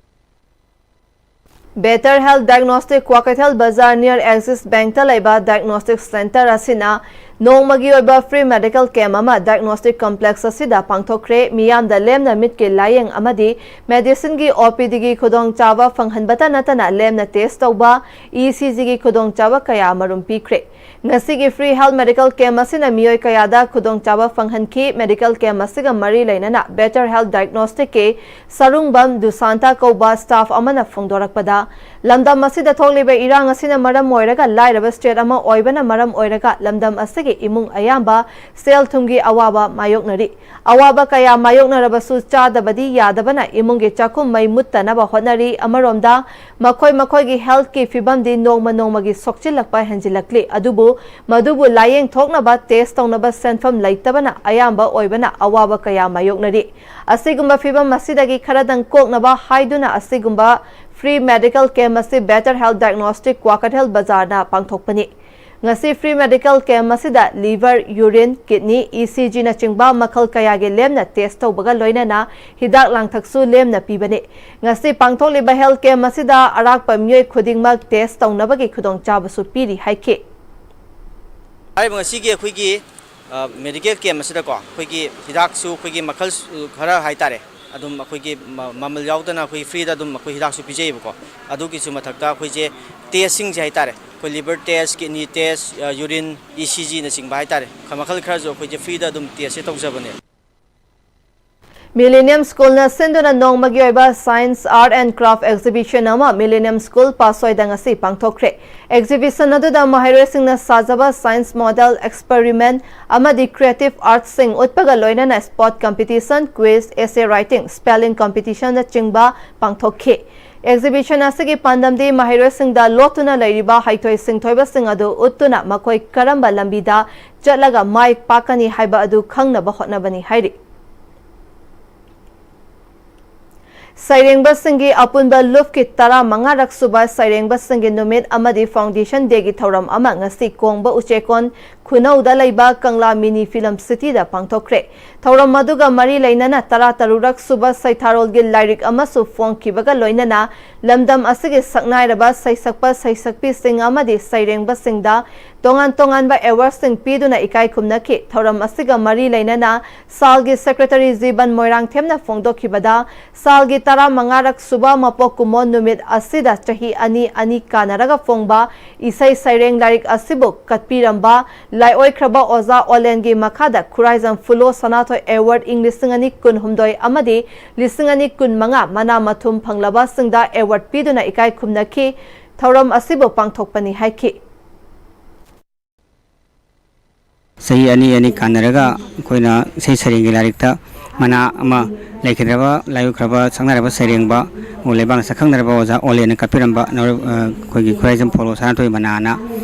Better Health Diagnostic ꯀ꯭ꯋꯥꯀꯩꯊꯦꯜ ꯕꯖꯥꯔ near Axis Bankꯇ ꯂꯩꯕ diagnostic center ꯑꯁꯤꯅ ꯅꯣꯡꯃꯒꯤ ꯑꯣꯏꯕ free medical camp ꯑꯃ diagnostic complex ꯑꯁꯤꯗ ꯄꯥꯡꯊꯣꯛꯈ꯭ꯔꯦ꯫ ꯃꯤꯌꯥꯝꯗ ꯂꯦꯝꯅ ꯃꯤꯠꯀꯤ ꯂꯥꯌꯦꯡ ꯑꯃꯗꯤ medicineꯒꯤ OPDꯒꯤ ꯈꯨꯗꯣꯡꯆꯥꯕ ꯐꯪꯍꯟꯕꯇ ꯅꯠꯇꯅ ꯂꯦꯝꯅ test ꯇꯧꯕ, ECGꯒꯤ ꯈꯨꯗꯣꯡꯆꯥꯕ ꯀꯌꯥ ꯑꯃꯔꯣꯝ ꯄꯤꯈ꯭ꯔꯦ꯫ ꯉꯁꯤꯒꯤ free health medical camp ꯑꯁꯤꯅ ꯃꯤꯑꯣꯏ ꯀꯌꯥꯗ ꯈꯨꯗꯣꯡꯆꯥꯕ ꯐꯪꯍꯟꯈꯤ꯫ Medical camp ꯑꯁꯤꯒ ꯃꯔꯤ ꯂꯩꯅꯅ Better Health Diagnosticꯀꯤ ꯁꯔꯨꯡꯕꯝ ꯗꯨꯁꯥꯟꯇ ꯀꯧꯕ staff ꯑꯃꯅ ꯐꯣꯡꯗꯣꯔꯛꯄꯗ, ꯂꯝꯗꯝ ꯑꯁꯤꯗ ꯊꯣꯛꯂꯤꯕ ꯏꯔꯥꯡ ꯑꯁꯤꯅ ꯃꯔꯝ ꯑꯣꯏꯔꯒ ꯂꯥꯏꯔꯕ state ꯑꯃ ꯑꯣꯏꯕꯅ ꯃꯔꯝ ꯑꯣꯏꯔꯒ ꯂꯝꯗꯝ ꯑꯁꯤꯒꯤ ꯏꯃꯨꯡ ꯑꯌꯥꯝꯕ ꯁꯦꯜ ꯊꯨꯝꯒꯤ ꯑꯋꯥꯕ ꯃꯥꯌꯣꯛꯅꯔꯤ꯫ ꯑꯋꯥꯕ ꯀꯌꯥ ꯃꯥꯌꯣꯛꯅꯔꯕꯁꯨ ꯆꯥꯗꯕꯗꯤ ꯌꯥꯗꯕꯅ ꯏꯃꯨꯡꯒꯤ ꯆꯥꯛꯈꯨꯝ ꯃꯩ ꯃꯨꯠꯇꯅꯕ ꯍꯣꯠꯅꯔꯤ꯫ ꯑꯃꯔꯣꯝꯗ ꯃꯈꯣꯏ ꯃꯈꯣꯏꯒꯤ healthꯀꯤ ꯐꯤꯕꯝꯗꯤ ꯅꯣꯡꯃ ꯅꯣꯡꯃꯒꯤ ꯁꯣꯛꯆꯤꯜꯂꯛꯄ ꯍꯦꯟꯖꯤꯜꯂꯛꯂꯤ꯫ ꯑꯗꯨꯕꯨ ꯃꯗꯨꯕꯨ ꯂꯥꯌꯦꯡ ꯊꯣꯛꯅꯕ test ꯇꯧꯅꯕ ꯁꯦꯟꯐꯝ ꯂꯩꯇꯕꯅ ꯑꯌꯥꯝꯕ ꯑꯣꯏꯕꯅ ꯑꯋꯥꯕ ꯀꯌꯥ ꯃꯥꯌꯣꯛꯅꯔꯤ꯫ ꯑꯁꯤꯒꯨꯝꯕ ꯐꯤꯕꯝ ꯑꯁꯤꯗꯒꯤ ꯈꯔꯗꯪ ꯀꯣꯛꯅꯕ ꯍꯥꯏꯗꯨꯅ ꯑꯁꯤꯒꯨꯝꯕ Free medical camp ꯑꯁꯤ Better Health Diagnostic, ꯀ꯭ꯋꯥꯀꯩꯊꯦꯜ ꯕꯖꯥꯔꯗ ꯄꯥꯡꯊꯣꯛꯄꯅꯤ꯫ ꯉꯁꯤ free medical camp ꯑꯁꯤꯗ liver, urine, kidney, E C G ꯅꯆꯤꯡꯕ ꯃꯈꯜ ꯀꯌꯥꯒꯤ ꯂꯦꯝꯅ test ꯇꯧꯕꯒ ꯂꯣꯏꯅꯅ ꯍꯤꯗꯥꯛ ꯂꯥꯡꯊꯛꯁꯨ ꯂꯦꯝꯅ ꯄꯤꯕꯅꯤ꯫ ꯉꯁꯤ ꯄꯥꯡꯊꯣꯛꯂꯤꯕ health camp ꯑꯁꯤꯗ ꯑꯔꯥꯛꯄ ꯃꯤꯑꯣꯏ ꯈꯨꯗꯤꯡꯃꯛ test ꯇꯧꯅꯕꯒꯤ ꯈꯨꯗꯣꯡꯆꯥꯕꯁꯨ ꯄꯤꯔꯤ ꯍꯥꯏꯈꯤ꯫ ꯍꯥꯏꯔꯤꯕ ꯉꯁꯤꯒꯤ ꯑꯩꯈꯣꯏꯒꯤ, ꯑ, medical camp ꯑꯁꯤꯗꯀꯣ, ꯑꯩꯈꯣꯏꯒꯤ ꯍꯤꯗꯥꯛꯁꯨ ꯑꯩꯈꯣꯏꯒꯤ ꯃꯈꯜ ꯁꯨ-, ꯈꯔ ꯍꯥꯏꯇꯥꯔꯦ, ꯑꯗꯨꯝ ꯑꯩꯈꯣꯏꯒꯤ ꯃ-, ꯃꯃꯜ ꯌꯥꯎꯗꯅ ꯑꯩꯈꯣꯏ freeꯗ ꯑꯗꯨꯝ ꯑꯩꯈꯣꯏ ꯍꯤꯗꯥꯛꯁꯨ ꯄꯤꯖꯩꯌꯦꯕꯀꯣ꯫ ꯑꯗꯨꯒꯤꯁꯨ ꯃꯊꯛꯇ ꯑꯩꯈꯣꯏꯁꯦ testꯁꯤꯡꯁꯦ ꯍꯥꯏꯇꯥꯔꯦ, ꯑꯩꯈꯣꯏ liver test, kidney test, ꯑ, urine, E C Gꯅꯆꯤꯡꯕ ꯍꯥꯏꯇꯥꯔꯦ, ꯈ-, ꯃꯈꯜ ꯈꯔꯁꯨ ꯑꯩꯈꯣꯏꯁꯦ freeꯗ ꯑꯗꯨꯝ testꯁꯦ ꯇꯧꯖꯕꯅꯦ꯫ Millennium Schoolꯅ ꯁꯤꯟꯗꯨꯅ ꯅꯣꯡꯃꯒꯤ ꯑꯣꯏꯕ Science, Art and Craft Exhibition ꯑꯃ Millennium School ꯄꯥꯁꯣꯏꯗ ꯉꯁꯤ ꯄꯥꯡꯊꯣꯛꯈ꯭ꯔꯦ꯫ Exhibition ꯑꯗꯨꯗ ꯃꯍꯩꯔꯣꯏꯁꯤꯡꯅ ꯁꯥꯖꯕ science model, experiment ꯑꯃꯗꯤ creative artꯁꯤꯡ ꯎꯠꯄꯒ ꯂꯣꯏꯅꯅ sport competition, quiz, essay writing, spelling competitionꯅꯆꯤꯡꯕ ꯄꯥꯡꯊꯣꯛꯈꯤ꯫ Exhibition ꯑꯁꯤꯒꯤ ꯄꯥꯟꯗꯝꯗꯤ ꯃꯍꯩꯔꯣꯏꯁꯤꯡꯗ ꯂꯣꯠꯇꯨꯅ ꯂꯩꯔꯤꯕ ꯍꯩꯊꯣꯏ ꯁꯤꯡꯊꯣꯏꯕꯁꯤꯡ ꯑꯗꯨ ꯎꯠꯇꯨꯅ ꯃꯈꯣꯏ ꯀꯔꯝꯕ ꯂꯝꯕꯤꯗ ꯆꯠꯂꯒ ꯃꯥꯏ ꯄꯥꯛꯀꯅꯤ ꯍꯥꯏꯕ ꯑꯗꯨ ꯈꯪꯅꯕ ꯍꯣꯠꯅꯕꯅꯤ ꯍꯥꯏꯔꯤ꯫ ꯁꯩꯔꯦꯡꯕꯁꯤꯡꯒꯤ ꯑꯄꯨꯟꯕ ꯂꯨꯞꯀꯤ ꯇꯔꯥꯃꯉꯥꯔꯛ ꯁꯨꯕ ꯁꯩꯔꯦꯡꯕꯁꯤꯡꯒꯤ ꯅꯨꯃꯤꯠ ꯑꯃꯗꯤ Foundation Dayꯒꯤ ꯊꯧꯔꯝ ꯑꯃ ꯉꯁꯤ ꯀꯣꯡꯕ ꯎꯆꯦꯀꯣꯟ ꯈꯨꯅꯧꯗ ꯂꯩꯕ ꯀꯪꯂꯥ Mini Film Cityꯗ ꯄꯥꯡꯊꯣꯛꯈ꯭ꯔꯦ꯫ ꯊꯧꯔꯝ ꯑꯗꯨꯒ ꯃꯔꯤ ꯂꯩꯅꯅ ꯇꯔꯥꯇꯔꯨꯛꯔꯛ ꯁꯨꯕ ꯁꯩꯊꯥꯔꯣꯜꯒꯤ ꯂꯥꯏꯔꯤꯛ ꯑꯃꯁꯨ ꯐꯣꯡꯈꯤꯕꯒ ꯂꯣꯏꯅꯅ ꯂꯝꯗꯝ ꯑꯁꯤꯒꯤ ꯁꯛꯅꯥꯏꯔꯕ ꯁꯩꯁꯛꯄ ꯁꯩꯁꯛꯄꯤꯁꯤꯡ ꯑꯃꯗꯤ ꯁꯩꯔꯦꯡꯕꯁꯤꯡꯗ ꯇꯣꯉꯥꯟ ꯇꯣꯉꯥꯟꯕ awardꯁꯤꯡ ꯄꯤꯗꯨꯅ ꯏꯀꯥꯏ ꯈꯨꯝꯅꯈꯤ꯫ ꯊꯧꯔꯝ ꯑꯁꯤꯒ ꯃꯔꯤ ꯂꯩꯅꯅ ꯁꯥꯜꯒꯤ Secretary ꯖꯤꯕꯟ ꯃꯣꯏꯔꯥꯡꯊꯦꯝꯅ ꯐꯣꯡꯗꯣꯛꯈꯤꯕꯗ, ꯁꯥꯜꯒꯤ ꯇꯔꯥꯃꯉꯥꯔꯛ ꯁꯨꯕ ꯃꯄꯣꯛ ꯀꯨꯝꯑꯣꯟ ꯅꯨꯃꯤꯠ ꯑꯁꯤꯗ ꯆꯍꯤ ꯑꯅꯤ ꯑꯅꯤ ꯀꯥꯟꯅꯔꯒ ꯐꯣꯡꯕ ꯏꯁꯩ ꯁꯩꯔꯦꯡ ꯂꯥꯏꯔꯤꯛ ꯑꯁꯤꯕꯨ ꯀꯠꯄꯤꯔꯝꯕ ꯂꯥꯏꯑꯣꯏꯈ꯭ꯔꯕ ꯑꯣꯖꯥ ꯑꯣꯂꯦꯟꯒꯤ ꯃꯈꯥꯗ ꯈꯨꯔꯥꯏꯖꯝ ꯐꯨꯂꯣ ꯁꯅꯥꯊꯣꯏ award ꯏꯪ ꯂꯤꯁꯤꯡ ꯑꯅꯤ ꯀꯨꯟꯍꯨꯝꯗꯣꯏ ꯑꯃꯗꯤ ꯂꯤꯁꯤꯡ ꯑꯅꯤ ꯀꯨꯟꯃꯉꯥ ꯃꯅꯥ ꯃꯊꯨꯝ ꯐꯪꯂꯕꯁꯤꯡꯗ award ꯄꯤꯗꯨꯅ ꯏꯀꯥꯏ ꯈꯨꯝꯅꯈꯤ꯫ ꯊꯧꯔꯝ ꯑꯁꯤꯕꯨ ꯄꯥꯡꯊꯣꯛꯄꯅꯤ ꯍꯥꯏꯈꯤ꯫ ꯆꯍꯤ ꯑꯅꯤ ꯑꯅꯤ ꯀꯥꯟꯅꯔꯒ ꯑꯩꯈꯣꯏꯅ ꯏꯁꯩ ꯁꯩꯔꯦꯡꯒꯤ ꯂꯥꯏꯔꯤꯛꯇ ꯃꯅꯥ ꯑꯃ ꯂꯩꯈꯤꯗ꯭ꯔꯕ, ꯂꯥꯏꯑꯣꯏꯈ꯭ꯔꯕ, ꯁꯛꯅꯥꯏꯔꯕ ꯁꯩꯔꯦꯡꯕ, ꯂꯩꯕꯥꯛꯅ ꯁꯛꯈꯪꯅꯔꯕ ꯑꯣꯖꯥ ꯑꯣꯂꯦꯟꯅ ꯀꯠꯄꯤꯔꯝꯕ ꯅꯧꯔ-, ꯑ, ꯑꯩꯈꯣꯏꯒꯤ ꯈꯨꯔꯥꯏꯖꯝ ꯐꯣꯂꯣ ꯁꯅꯥꯊꯣꯏ ꯃꯅꯥꯅ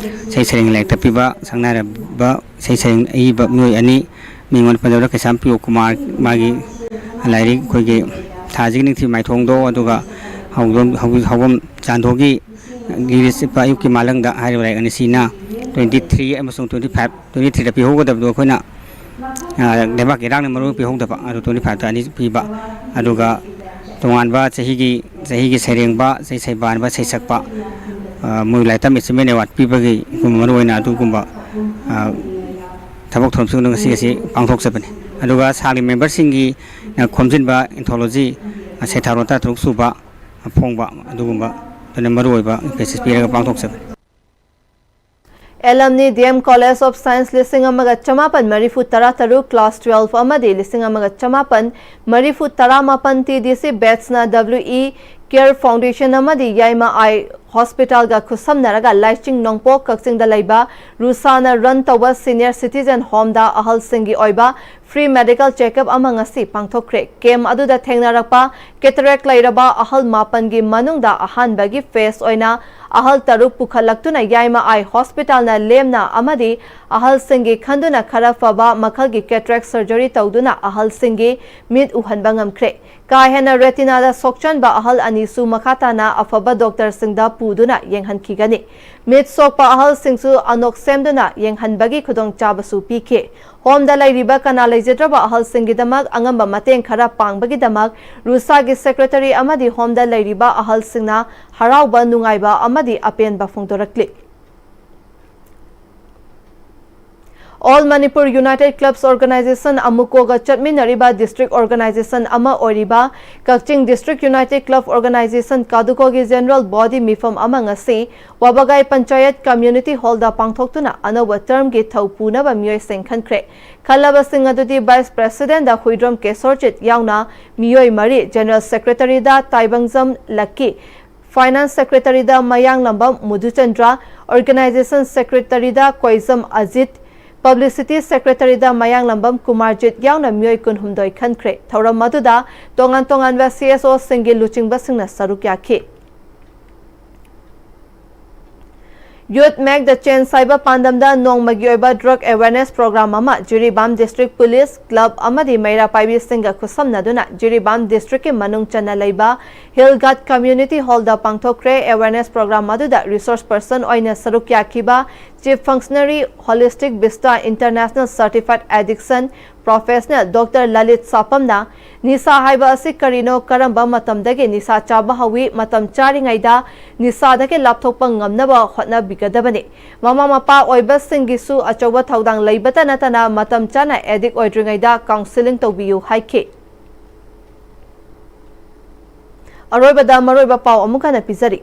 ꯏꯁꯩ ꯁꯩꯔꯦꯡꯒꯤ ꯂꯥꯏꯔꯤꯛꯇ ꯄꯤꯕ ꯁꯛꯅꯥꯏꯔꯕ ꯏꯁꯩ ꯁꯩꯔꯦꯡ ꯑꯏꯕ ꯃꯤꯑꯣꯏ ꯑꯅꯤ, ꯃꯤꯡ ꯑꯣꯏꯅ ꯄꯟꯖꯧꯗ ꯀꯩꯁꯥꯝ ꯄꯤꯌꯣ ꯀꯨꯃꯥꯔ, ꯃꯥꯒꯤ ꯂꯥꯏꯔꯤꯛ ꯑꯩꯈꯣꯏꯒꯤ ꯊꯥꯖꯤꯒꯤ ꯅꯤꯡꯊꯤ ꯃꯥꯏꯊꯣꯡꯗꯣ, ꯑꯗꯨꯒ ꯍꯧꯗꯣꯝ- ꯍꯧ- ꯍꯧꯕꯝ ꯆꯥꯟꯗꯣꯒꯤ ꯒꯤꯔꯤꯁ ꯏꯄꯥ ꯑꯌꯨꯛꯀꯤ ꯃꯥꯂꯪꯗ ꯍꯥꯏꯔꯤꯕ ꯂꯥꯏꯔꯤꯛ ꯑꯅꯤꯁꯤꯅ ꯇ꯭ꯋꯦꯟꯇꯤ ꯊ꯭ꯔꯤ ꯑꯃꯁꯨꯡ ꯇ꯭ꯋꯦꯟꯇꯤ ꯐꯥꯏꯚ, ꯇ꯭ꯋꯦꯟꯇꯤ ꯊ꯭ꯔꯤꯗ ꯄꯤꯍꯧꯒꯗꯕꯗꯣ ꯑꯩꯈꯣꯏꯅ, ꯑ, ꯂꯩꯕꯥꯛꯀꯤ ꯏꯔꯥꯡꯅ ꯃꯔꯨ ꯄꯤꯍꯧꯗꯕ, ꯑꯗꯨ ꯇ꯭ꯋꯦꯟꯇꯤ ꯐꯥꯏꯚꯇ ꯑꯅꯤ ꯄꯤꯕ, ꯑꯗꯨꯒ ꯇꯣꯉꯥꯟꯕ ꯆꯍꯤꯒꯤ, ꯆꯍꯤꯒꯤ ꯁꯩꯔꯦꯡꯕ, ꯆꯍꯤ ꯁꯩꯕꯥꯟꯕ, ꯁꯩꯁꯛꯄ, ꯑ, ꯃꯣꯏ Lifetime Achievement Award ꯄꯤꯕꯒꯤ ꯃꯔꯨꯑꯣꯏꯅ ꯑꯗꯨꯒꯨꯝꯕ, ꯑ, ꯊꯕꯛ ꯊꯧꯔꯝꯁꯤꯡꯗꯣ ꯉꯁꯤ ꯑꯁꯤ ꯄꯥꯡꯊꯣꯛꯆꯕꯅꯤ꯫ ꯑꯗꯨꯒ ꯁꯥꯡꯂꯤ ꯃꯦꯝꯕꯔꯁꯤꯡꯒꯤ, ꯑ, ꯈꯣꯝꯖꯤꯟꯕ anthology, ꯑ, ꯁꯩꯊꯥꯔꯣꯟ ꯇꯔꯥꯇꯔꯨꯛ ꯁꯨꯕ ꯐꯣꯡꯕ, ꯑꯗꯨꯒꯨꯝꯕ ꯑꯗꯨꯅ ꯃꯔꯨꯑꯣꯏꯕ emphasis ꯄꯤꯔꯒ ꯄꯥꯡꯊꯣꯛꯆꯕꯅꯤ꯫ Alumni D M College of Science ꯂꯤꯁꯤꯡ ꯑꯃꯒ ꯆꯃꯥꯄꯟ ꯃꯔꯤꯐꯨ ꯇꯔꯥ ꯇꯔꯨꯛ class twelve ꯑꯃꯗꯤ ꯂꯤꯁꯤꯡ ꯑꯃꯒ ꯆꯃꯥꯄꯟ ꯃꯔꯤꯐꯨ ꯇꯔꯥꯃꯥꯄꯟ T D C batchꯅ W E Care Foundation ꯑꯃꯗꯤ ꯌꯥꯏꯃ Eye Hospitalꯒ ꯈꯨꯠꯁꯝꯅꯔꯒ ꯂꯥꯏꯆꯤꯡ ꯅꯣꯡꯄꯣꯛ ꯀꯛꯆꯤꯡꯗ ꯂꯩꯕ ꯔꯨꯁꯥꯅ run ꯇꯧꯕ senior citizen homeꯗ ꯑꯍꯜꯁꯤꯡꯒꯤ ꯑꯣꯏꯕ free medical checkup ꯑꯃ ꯉꯁꯤ ꯄꯥꯡꯊꯣꯛꯈ꯭ꯔꯦ꯫ Camp ꯑꯗꯨꯗ ꯊꯦꯡꯅꯔꯛꯄ cataract ꯂꯩꯔꯕ ꯑꯍꯜ ꯃꯥꯄꯟꯒꯤ ꯃꯅꯨꯡꯗ ꯑꯍꯥꯟꯕꯒꯤ phase ꯑꯣꯏꯅ ꯑꯍꯜ ꯇꯔꯨꯛ ꯄꯨꯈꯠꯂꯛꯇꯨꯅ ꯌꯥꯏꯃ Eye Hospitalꯅ ꯂꯦꯝꯅ ꯑꯃꯗꯤ ꯑꯍꯜꯁꯤꯡꯒꯤ ꯈꯟꯗꯨꯅ ꯈꯔ ꯐꯕ ꯃꯈꯜꯒꯤ cataract surgery ꯇꯧꯗꯨꯅ ꯑꯍꯜꯁꯤꯡꯒꯤ ꯃꯤꯠ ꯎꯍꯟꯕ ꯉꯝꯈ꯭ꯔꯦ꯫ ꯀꯥ ꯍꯦꯟꯅ retinaꯗ ꯁꯣꯛꯆꯟꯕ ꯑꯍꯜ ꯑꯅꯤꯁꯨ ꯃꯈꯥ ꯇꯥꯅ ꯑꯐꯕ doctorꯁꯤꯡꯗ ꯄꯨꯗꯨꯅ ꯌꯦꯡꯍꯟꯈꯤꯒꯅꯤ꯫ ꯃꯤꯠ ꯁꯣꯛꯄ ꯑꯍꯜꯁꯤꯡꯁꯨ ꯑꯅꯣꯛ ꯁꯦꯝꯗꯨꯅ ꯌꯦꯡꯍꯟꯕꯒꯤ ꯈꯨꯗꯣꯡꯆꯥꯕꯁꯨ ꯄꯤꯈꯤ꯫ Homeꯗ ꯂꯩꯔꯤꯕ ꯀꯅꯥ ꯂꯩꯖꯗ꯭ꯔꯕ ꯑꯍꯜꯁꯤꯡꯒꯤꯗꯃꯛ ꯑꯉꯝꯕ ꯃꯇꯦꯡ ꯈꯔ ꯄꯥꯡꯕꯒꯤꯗꯃꯛ ꯔꯨꯁꯥꯒꯤ secretary ꯑꯃꯗꯤ homeꯗ ꯂꯩꯔꯤꯕ ꯑꯍꯜꯁꯤꯡꯅ ꯍꯔꯥꯎꯕ, ꯅꯨꯡꯉꯥꯏꯕ ꯑꯃꯗꯤ ꯑꯄꯦꯟꯕ ꯐꯣꯡꯗꯣꯔꯛꯂꯤ꯫ All Manipur United Clubs Organisation, AMUCOꯒ ꯆꯠꯃꯤꯟꯅꯔꯤꯕ district organisation ꯑꯃ ꯑꯣꯏꯔꯤꯕ ꯀꯛꯆꯤꯡ District United Club Organisation, KADUCOꯒꯤ general body ꯃꯤꯐꯝ ꯑꯃ ꯉꯁꯤ ꯋꯥꯕꯒꯥꯏ ꯄꯟꯆꯥꯌꯠ community hallꯗ ꯄꯥꯡꯊꯣꯛꯇꯨꯅ ꯑꯅꯧꯕ termꯒꯤ ꯊꯧ ꯄꯨꯅꯕ ꯃꯤꯑꯣꯏꯁꯤꯡ ꯈꯟꯈ꯭ꯔꯦ꯫ ꯈꯜꯂꯕꯁꯤꯡ ꯑꯗꯨꯗꯤ vice presidentꯗ ꯍꯨꯏꯗ꯭ꯔꯣꯝ ꯀꯦꯁꯣꯔꯖꯤꯠ ꯌꯥꯎꯅ ꯃꯤꯑꯣꯏ ꯃꯔꯤ, general secretaryꯗ ꯇꯥꯏꯕꯪꯖꯝ ꯂꯛꯀꯤ, finance secretaryꯗ ꯃꯌꯥꯡꯂꯝꯕꯝ ꯃꯨꯗꯨꯆꯟꯗ꯭ꯔ, organisation secretaryꯗ ꯀꯣꯏꯖꯝ ꯑꯖꯤꯠ, publicity secretaryꯗ ꯃꯌꯥꯡꯂꯝꯕꯝ ꯀꯨꯃꯥꯔꯖꯤꯠ ꯌꯥꯎꯅ ꯃꯤꯑꯣꯏ ꯀꯨꯟꯍꯨꯝꯗꯣꯏ ꯈꯟꯈ꯭ꯔꯦ꯫ ꯊꯧꯔꯝ ꯑꯗꯨꯗ ꯇꯣꯉꯥꯟ ꯇꯣꯉꯥꯟꯕ CSOꯁꯤꯡꯒꯤ ꯂꯨꯆꯤꯡꯕꯁꯤꯡꯅ ꯁꯔꯨꯛ ꯌꯥꯈꯤ꯫ Youth Make the Change ꯍꯥꯏꯕ ꯄꯥꯟꯗꯝꯗ ꯅꯣꯡꯃꯒꯤ ꯑꯣꯏꯕ drug awareness program ꯑꯃ ꯖꯤꯔꯤꯕꯥꯝ District Police, Club ꯑꯃꯗꯤ ꯃꯩꯔꯥ ꯄꯥꯏꯕꯤꯁꯤꯡꯒ ꯈꯨꯠꯁꯝꯅꯗꯨꯅ ꯖꯤꯔꯤꯕꯥꯝ District ꯀꯤ ꯃꯅꯨꯡ ꯆꯟꯅ ꯂꯩꯕ Hill Guard Community Hall ꯗ ꯄꯥꯡꯊꯣꯛꯈ꯭ꯔꯦ꯫ Awareness program ꯑꯗꯨꯗ resource person ꯑꯣꯏꯅ ꯁꯔꯨꯛ ꯌꯥꯈꯤꯕ Chief Functionary, Holistic Vista International Certified Addiction Professional Doctor Lalit ꯁꯥꯄꯝꯅ ꯅꯤꯁꯥ ꯍꯥꯏꯕ ꯑꯁꯤ ꯀꯔꯤꯅꯣ, ꯀꯔꯝꯕ ꯃꯇꯝꯗꯒꯤ ꯅꯤꯁꯥ ꯆꯥꯕ ꯍꯧꯏ, ꯃꯇꯝ ꯆꯥꯔꯤꯉꯩꯗ ꯅꯤꯁꯥꯗꯒꯤ ꯂꯥꯞꯊꯣꯛꯄ ꯉꯝꯅꯕ ꯍꯣꯠꯅꯕꯤꯒꯗꯕꯅꯤ꯫ ꯃꯃꯥ ꯃꯄꯥ ꯑꯣꯏꯕꯁꯤꯡꯒꯤꯁꯨ ꯑꯆꯧꯕ ꯊꯧꯗꯥꯡ ꯂꯩꯕꯇ ꯅꯠꯇꯅ ꯃꯇꯝ ꯆꯥꯅ addict ꯑꯣꯏꯗ꯭ꯔꯤꯉꯩꯗ counselling ꯇꯧꯕꯤꯌꯨ ꯍꯥꯏꯈꯤ꯫ ꯑꯔꯣꯏꯕꯗ ꯃꯔꯨꯑꯣꯏꯕ ꯄꯥꯎ ꯑꯃꯨꯛ ꯍꯟꯅ ꯄꯤꯖꯔꯤ꯫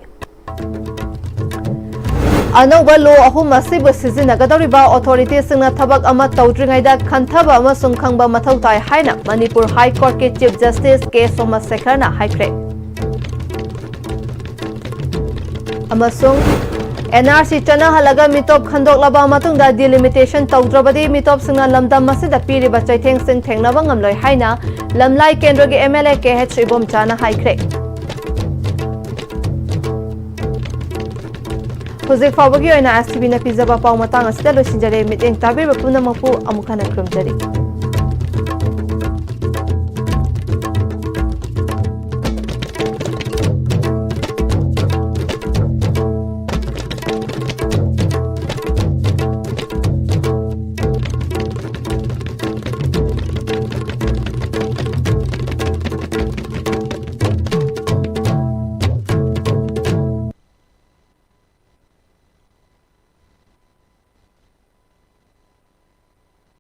ꯑꯅꯧꯕ law ꯑꯍꯨꯝ ꯑꯁꯤꯕꯨ ꯁꯤꯖꯤꯟꯅꯒꯗꯧꯔꯤꯕ authority ꯁꯤꯡꯅ ꯊꯕꯛ ꯑꯃ ꯇꯧꯗ꯭ꯔꯤꯉꯩꯗ ꯈꯟꯊꯕ ꯑꯃꯁꯨꯡ ꯈꯪꯕ ꯃꯊꯧ ꯇꯥꯏ ꯍꯥꯏꯅ ꯃꯅꯤꯄꯨꯔ High Court ꯀꯤ Chief Justice ꯀꯦ ꯁꯣꯃꯁꯦꯈꯔꯅ ꯍꯥꯏꯈ꯭ꯔꯦ꯫ ꯑꯃꯁꯨꯡ NRC ꯆꯠꯅꯍꯜꯂꯒ ꯃꯤꯇꯣꯞ ꯈꯟꯗꯣꯛꯂꯕ ꯃꯇꯨꯡꯗ delimitation ꯇꯧꯗ꯭ꯔꯕꯗꯤ ꯃꯤꯇꯣꯞꯁꯤꯡꯅ ꯂꯝꯗꯝ ꯑꯁꯤꯗ ꯄꯤꯔꯤꯕ ꯆꯩꯊꯦꯡꯁꯤꯡ ꯊꯦꯡꯅꯕ ꯉꯝꯂꯣꯏ ꯍꯥꯏꯅ ꯂꯝꯂꯥꯏ ꯀꯦꯟꯗ꯭ꯔꯒꯤ MLA ꯀꯦ ꯑꯩꯆ ꯏꯕꯣꯝꯆꯥꯅ ꯍꯥꯏꯈ꯭ꯔꯦ꯫ ꯍꯧꯖꯤꯛ ꯐꯥꯎꯕꯒꯤ ꯑꯣꯏꯅ STVꯅ ꯄꯤꯖꯕ ꯄꯥꯎ ꯃꯇꯥꯡ ꯑꯁꯤꯗ ꯂꯣꯏꯁꯤꯟꯖꯔꯦ꯫ ꯃꯤꯠꯌꯦꯡ ꯇꯥꯕꯤꯔꯤꯕ ꯄꯨꯝꯅꯃꯛꯄꯨ ꯑꯃꯨꯛ ꯍꯟꯅ ꯈꯨꯔꯨꯝꯖꯔꯤ꯫